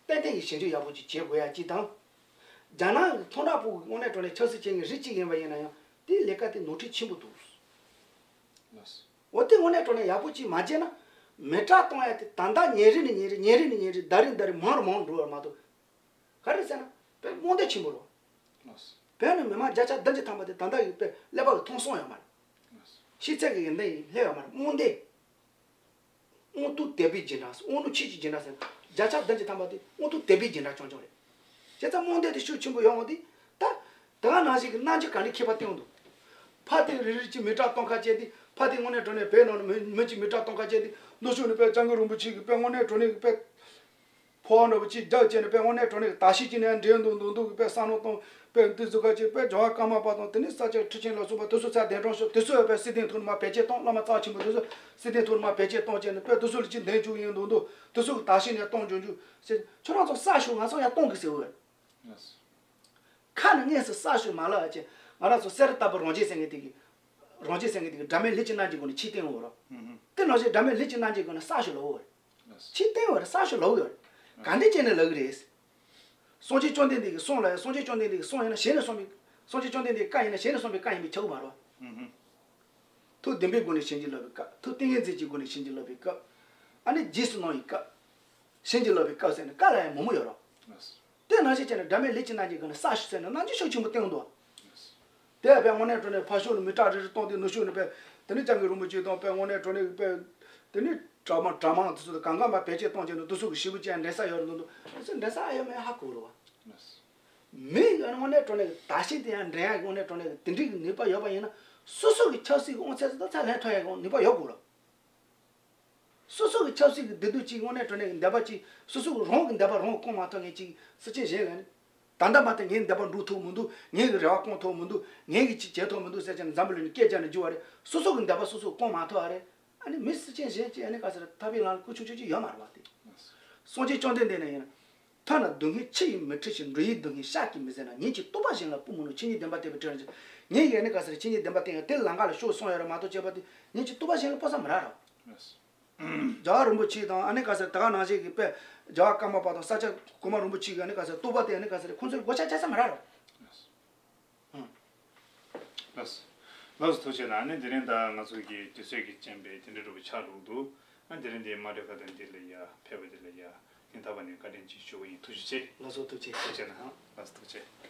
ཏན་ཏན་གྱི་ཞིབ་འཇུག་ཡག་པོ་ཅིག་བྱེད་དགོས་ཡ་གཅིག་དང་། རྒྱ་ནག་གི་ཐོག་མཐའ་བར་གསུམ་གྱི་དངོས་གནས་དྲང་གནས་ཆབ་སྲིད་ཅན་གྱི་རིགས་གཅིག་ཡིན་པ་ཡིན་ན་ཡང་དེའི་ལས་ཀ་དེ་ནོར་འཁྲུལ་ཆེན་པོ་འདུག་འོ་དེ་དངོས་གནས་དྲང་གནས་ཡག་པོ་ཅིག་མ་བྱས་ན་མི་དྲག་གཏོང་ཡ་དེ་ད་ལྟ་ཉིན་རེ་ནས་ཉིན་རེ་ཉིན་རེ་ནས་ཉིན་རེ་ཟླ་རེ་ཟླ་རེ་མང་རུ་མང་རུ་འགྲོ་བ་མ་གཏོགས། ག་རེ་ཟེར་ན་དཔེ་རྨོངས་དད་ཆེན་པོ་རེད། ལགས་སོ། བོད་ནས་མི་མང་བརྒྱ་ཆ་བདུན་ཅུ་ཐམ་པ་དེ་ད་ལྟ་ཡི་དཔེ་ཀླད་པ་གི་མཐོང་སོང་ཡོད་མ་རེད། ལགས་སོ། ཤེས་ཚད་ཀྱི་ཡོན་ཏན་ཡི་སླེབས་ཡོད་མ་རེད། རྨོངས་དད། དབང་རྟུལ་དད་པའི་སྦྱིན་བདག་དབང་རྣོན་ཆོས་ཀྱི་སྦྱིན་བདག་ཟེར་བརྒྱ་ཆ་བདུན་ཅུ་ཐམ་པ་དེ་དབང་རྟུལ་དད་པའི་སྦྱིན་བདག་རྐྱང་རྐྱང་རེད། བྱས་ཙང་རྨོངས་དད་དེ་ཤུགས་ཆེན་པོ་ཡོང་བ་དེ་ད་དེ་ག་ནང་བཞིན་གྱི་རྣམ་འགྱུར་ག་འདྲ་ཁྱད་པར་བསྟན་འདུག་ཕ་དེ་རེ་རེ་གཅིག་མི་དྲག་གཏོང་ཁ་བྱས་ཏེ་ཕ་དེ་དངོས་གནས་དྲང་གནས་བོད་ནང་ནས་མི་མི་གཅིག་མི་དྲག་གཏོང་ཁ་བྱས་ཏེ་ནུབ་ཕྱོགས་ནས་དཔེ་སྐྱབས་མགོན་རིན་པོ་ཆེ་གི་དཔེ་དངོས་གནས་དྲང་གནས་ཀྱི་དཔེ། ཕོ་བ་འདྲ་པོ་གཅིག་རྒྱག་བྱས་ནས་དཔེ་དངོས་གནས་དྲང་གནས་ཀྱི་དར་ཤིང་གཅིག་ནས་འདྲེན་འདུག་འདུག་འདུག་གི་དཔེ་བསམ་བློ་གཏོང་དཔེ་འདི་ཚོ་ཁ་ཅིག་དཔེ་ཇོ་བོ་ཀརྨ་པ་དང་དེ་ནས་ས་སྐྱ་ཁྲི་ཆེན་ལ་སོགས་པ་དེ་ཚོ་ཚད་ལྡན་གྲོང་ཤོག་དེ་ཚོ་ཡང་དཔེ་སྲིད་དོན་ཐོག་ནས་མར་བེད་སྤྱད་གཏོང་བླ་མ་རྩ་ཆེན་པོ་དེ་ཚོ་སྲིད་དོན་ཐོག་ནས་མར་བེད་སྤྱད་གཏོང་བྱས་ནས་དཔེ་དེ་ཚོ་ལ་གཅིག་འདེམས་བཅུག་ཡིན་འདུག་འདུག་དེ་ཚོ་གི་དར་ཤིང་ནས་གཏོང་འཇོག་འཇུག་ཟེར་ཁྱོད་རང་ཚོ་ས་ཞུ་ང་ཚོ་ཡང་གཏོང་གི་ཟེར་བས། ཁ་ནས་དངོས་སུ་ས་ཞུ་མ་ལབ་ཡ་ཅིག་ང་རང་ཚོ་གསེར་ལྟ་བུ་རང་བཞིན་ཟེར་མཁན་དེ་གི་རང་བཞིན་ཟེར་མཁན་དེ་གི་སྒྲ་མེད་ལུས་ཀྱི་རྣམ་འགྱུར་སྒོ་ནས་ཕྱིར་བསྟན་འོ་རོ། དེ་ནང་བཞིན་སྒྲ་མེད་ལུས་ཀྱི་རྣམ་འགྱུར་སྒོ་ནས་གསལ་ཞིག་ལོ་འོ། ཕྱིར་བསྟན་འོ་རེད། གསལ་ཞིག་ལོ་འོ་རེད། ག་འདྲ་བྱས་ནས་ལབ་གི་རེད། སངས་རྒྱས་བཅོམ་ལྡན་འདས་ཀྱི་གསུང་ལ་ཡང་སངས་རྒྱས་བཅོམ་ལྡན་འདས་ཀྱི་གསུང་ཡིན་ན་ཞལ་ནས་གསུངས་པའི། སངས་རྒྱས་བཅོམ་ལྡན་འདས་ཀྱི་བཀའ་ཡིན་ན་ཞལ་ནས་གསུངས་པའི་བཀའ་ཡིན་པས་ཁྱབ་ཀྱི་མ་རེད། ཐུགས་བདེན་པའི་སྒོ་ནས་ཞལ་གྱིས་བསླབ་པའི་སྐབས། ཐུགས་ཏིང་ངེ་འཛིན་གྱི་སྒོ་ནས་ཞལ་གྱིས་བསླབ་པའི་སྐབས། ཨ་ནི་རྗེས་སུ་གནང་བའི་སྐབས། ཞལ་གྱིས་བསླབ་པའི་སྐབས་ཟེར་ནས་བཀའ་ལ་ཡང་མང་པོ་ཡོད་རོ། དེ་ནང་བཞིན་བྱས་ནས་སྒྲ་མེད་ལུས་ཀྱི་རྣམ་འགྱུར་སྒོ་ནས་གསལ་ཞིག་ཟེར་ནས་རྣམ་འགྱུར་ཤུགས་ཆེན་པོ་བསྟན་འདུག་དེ་ཡང་དཔེ་དངོས་གནས་དྲང་གནས་ཕར་ཕྱོགས་ནས་མི་སྐྲག་རིལ་རིལ་གཏོང་དུས་ནུ་ཤུགས་ནས་དཔེ། དེ་ནས་སྐྱབས་མགོན་རིན་པོ་ཆེ་དང་དཔེ་དངོས་གནས་དྲང་གནས་ཀྱི་དཔེ། དེ་ནས་གྲྭ་མང་གྲྭ་མང་དེ་ཚོ་དང་གང་ག་མ་བེད་སྤྱད་གཏོང་བྱས་ནས་དེ་ཚོ་གི་ཞེ་པོ་ཅིག་འགྲན་ས་ཡོད་རེད་འདུག་དེ་ཚོ་འགྲན་ས་ཡོད་མེད་ཧ་གོ་རེད་བ། མི་ཡི་དངོས་གནས་དྲང་གནས་ཀྱི་བདག་གཞན་དེ་ཡང་འགྲན་ཡག་གི་དངོས་གནས་དྲང་གནས་ཀྱི་དེ་འདྲའི་གི་ནུས་པ་ཡོད་པ་ཡིན་ན། སོ་སོ་གི་ཆབ་སྲིད་ཀྱི་དབང་ཚད་དེ་དག་ཚད་ལེན་ཐུབ་ཡག་གི་ནུས་པ་ཡོད་དགོས་རེད། སོ་སོ་གི་ཆབ་སྲིད་ཀྱི་བདེ་སྡུག་ཅིག་དངོས་གནས་དྲང་གནས་ཀྱི་འདོད་པ་ཅིག་སོ་སོ་གི་རང་གི་འདོད་པ་རང་གིས་སྐོང་མ་ཐུབ་མཁན་ཅིག་སེམས་ཅན་གཞན་ལ་ནི། ད་ལྟ་མ་ཐག་ངའི་འདོད་པ་འགྲུབ་ཐུབ་མི་འདུག་ངའི་གི་རེ་བ་སྐོང་ཐུབ་མི་འདུག་ངའི་གི་ཅིག་བྱེད་ཐུབ་མི་འདུག་ཟེར་བྱས་ནས་འཛམ་བུ་གླིང་ནས་སྐད་རྒྱག་ནས་འགྱུར་བ་རེད། སོ་སོ་གི་འདོད་པ་སོ་སོ་སྐོང་མ་ཐུབ་པ་རེད། ཨ་ནི་མི་སེམས་ཅན་གཞན་གྱིས་ཨ་ནི་ག་ཟེར་ཐར་པའི་ལམ་ལ་བཀོལ་ཆོག་ཆོག་ཅིག་ཡོད་མ་རེད་བ་དེ། སངས་རྒྱས་བཅོམ་ལྡན་འདས་ནས་ཡིན་ན། ཐ་ན་སྡུག་བསྔལ་ཆུ་ཡིས་མི་འཁྲུ་ཞིང་། འབྲུ་ཡི་སྡུག་བསྔལ་ཤ་གིས་མི་ཟད་ན། ཉིད་ཀྱིས་རྟོགས་པ་གཞན་ལ་སྤོ་མི་ནུས། ཆོས་ཉིད་བདེན་པ་བསྟན་པའི་ཁྲོད་ན་ཆེ། ངེད་ཀྱིས་ཨ་ནི་ག་ཟེར་ཆོས་ཉིད་བདེན་པ་བསྟན་ཡང་དེ་ལམ་ཁ་ལ་ཤོག་གསུངས་ཡོད་རེད་མ་གཏོགས་བྱས་པ་དེ་ཉིད་ཀྱིས་རྟོགས་པ་གཞན་ལ་སྤོ་ས་མི་རག་རོ། རྒྱལ་བ་རིན་པོ་ཆེ་དང་ཨ་ནི་ག་ཟེར་ད་ག་ནང་བཞིན་གྱི་དཔེ་རྒྱལ་བ་ཀརྨ་པ་དང་ས་སྐྱ་གོང་མ་རིན་པོ་ཆེ་གིས་ཨ་ནི་ག་ཟེར་རྟོགས་པ་དེ་ཨ་ནི་ག་ཟེར་ཁོང་ཚོའི་གོ་ཆ་བཅད་ས་མི་རག་རོ། ཨང་། ལགས་སོ། ལགས་སོ། ཐུགས་རྗེ་གནང་། ཨ་ནི་དེ་རིང་ད་ང་ཚོ་གི་དུས་ཚོད་ཀྱི་རྐྱེན་པས་དེ་འདྲ་འདྲ་པོ་ཆགས་འགྲོ་གི་འདུག་ཨ་དེ་རིང་འདི་མ་འདྲ་ཁ་དང་འདི་ལ་ཡ་ཕེབས་པ་འདི་ལ་ཡ་སྙིང་ཐག་པ་ནས་བཀའ་དྲིན་ཆེ་ཞུ་གི་ཡིན། ཐུགས་རྗེ་ཆེ། ལགས་སོ། ཐུགས་རྗེ་ཆེ། ཐུགས་རྗེ་གནང་། ལགས་སོ། ཐུགས་རྗེ།